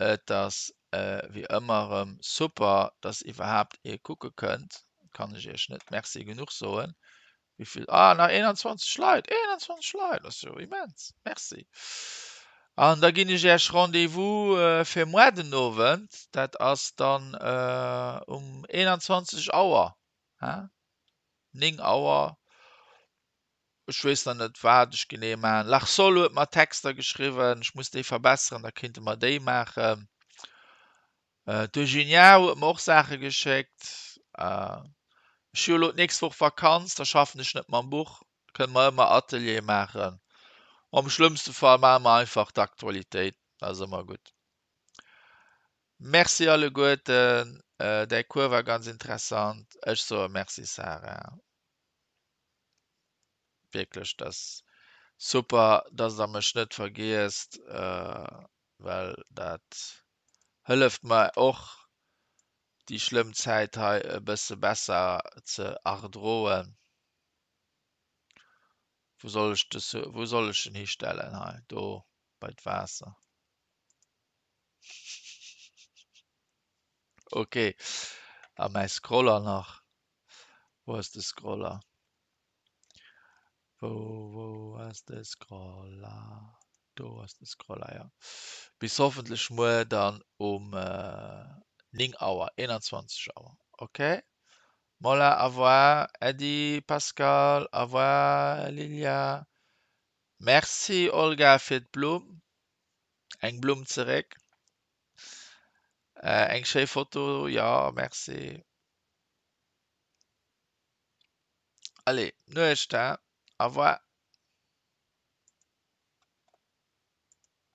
Et ass wéi ëmmer erëm super, dass iwwerhaapt ee kucke kënnt. Kann ech Iech net Merci genuch soen. Wéi vill? Ah, nach 21 Leit! 21 Leit, dat ass jo immens. Merci. An da ginn ech Iech Rendez-vous fir muar den Owend. Dat ass dann um 21 Auer. Hein? 9 Auer. Ech weess nach net, wat ech genee maachen. L'Arsol huet mer Texter geschriwwen, ech muss déi verbesseren, da kéinte mer déi maachen. D'Eugenia huet mer och Saache geschéckt. Ech hu jo elo d'nächst Woch Vakanz, da schaffen ech net mam Buch. Da kënne mer ëmmer Ateliere maachen. Am schlëmmste Fall maache mer einfach d'Aktualitéit, dat ass ëmmer gutt. Merci alleguerten, däi Cours war ganz interessant. Ech soe Merci Sarah. Wierklech, dat ass super, dass der mech net vergiesst, well dat hëlleft mer och déi schlëmm Zäit hei e bësse besser ze erdroen. Wou soll ech de, wou soll ech en histellen? Hei do bei d'Waasser. Ok, a mäi Scroller nach. Wou ass de Scroller? Wou, wou ass de Scroller? Do ass de Scroller, ja. Bis hoffentlech muer dann um 9 Auer, 21 Auer. Ok? Mola, au revoir Äddi, Pascal, au revoir Lilia. Merci Olga fir d'Blumm. Eng Blumm zeréck. Eng schéi Foto, jo merci. Allez, Nuecht, hein, au revoir.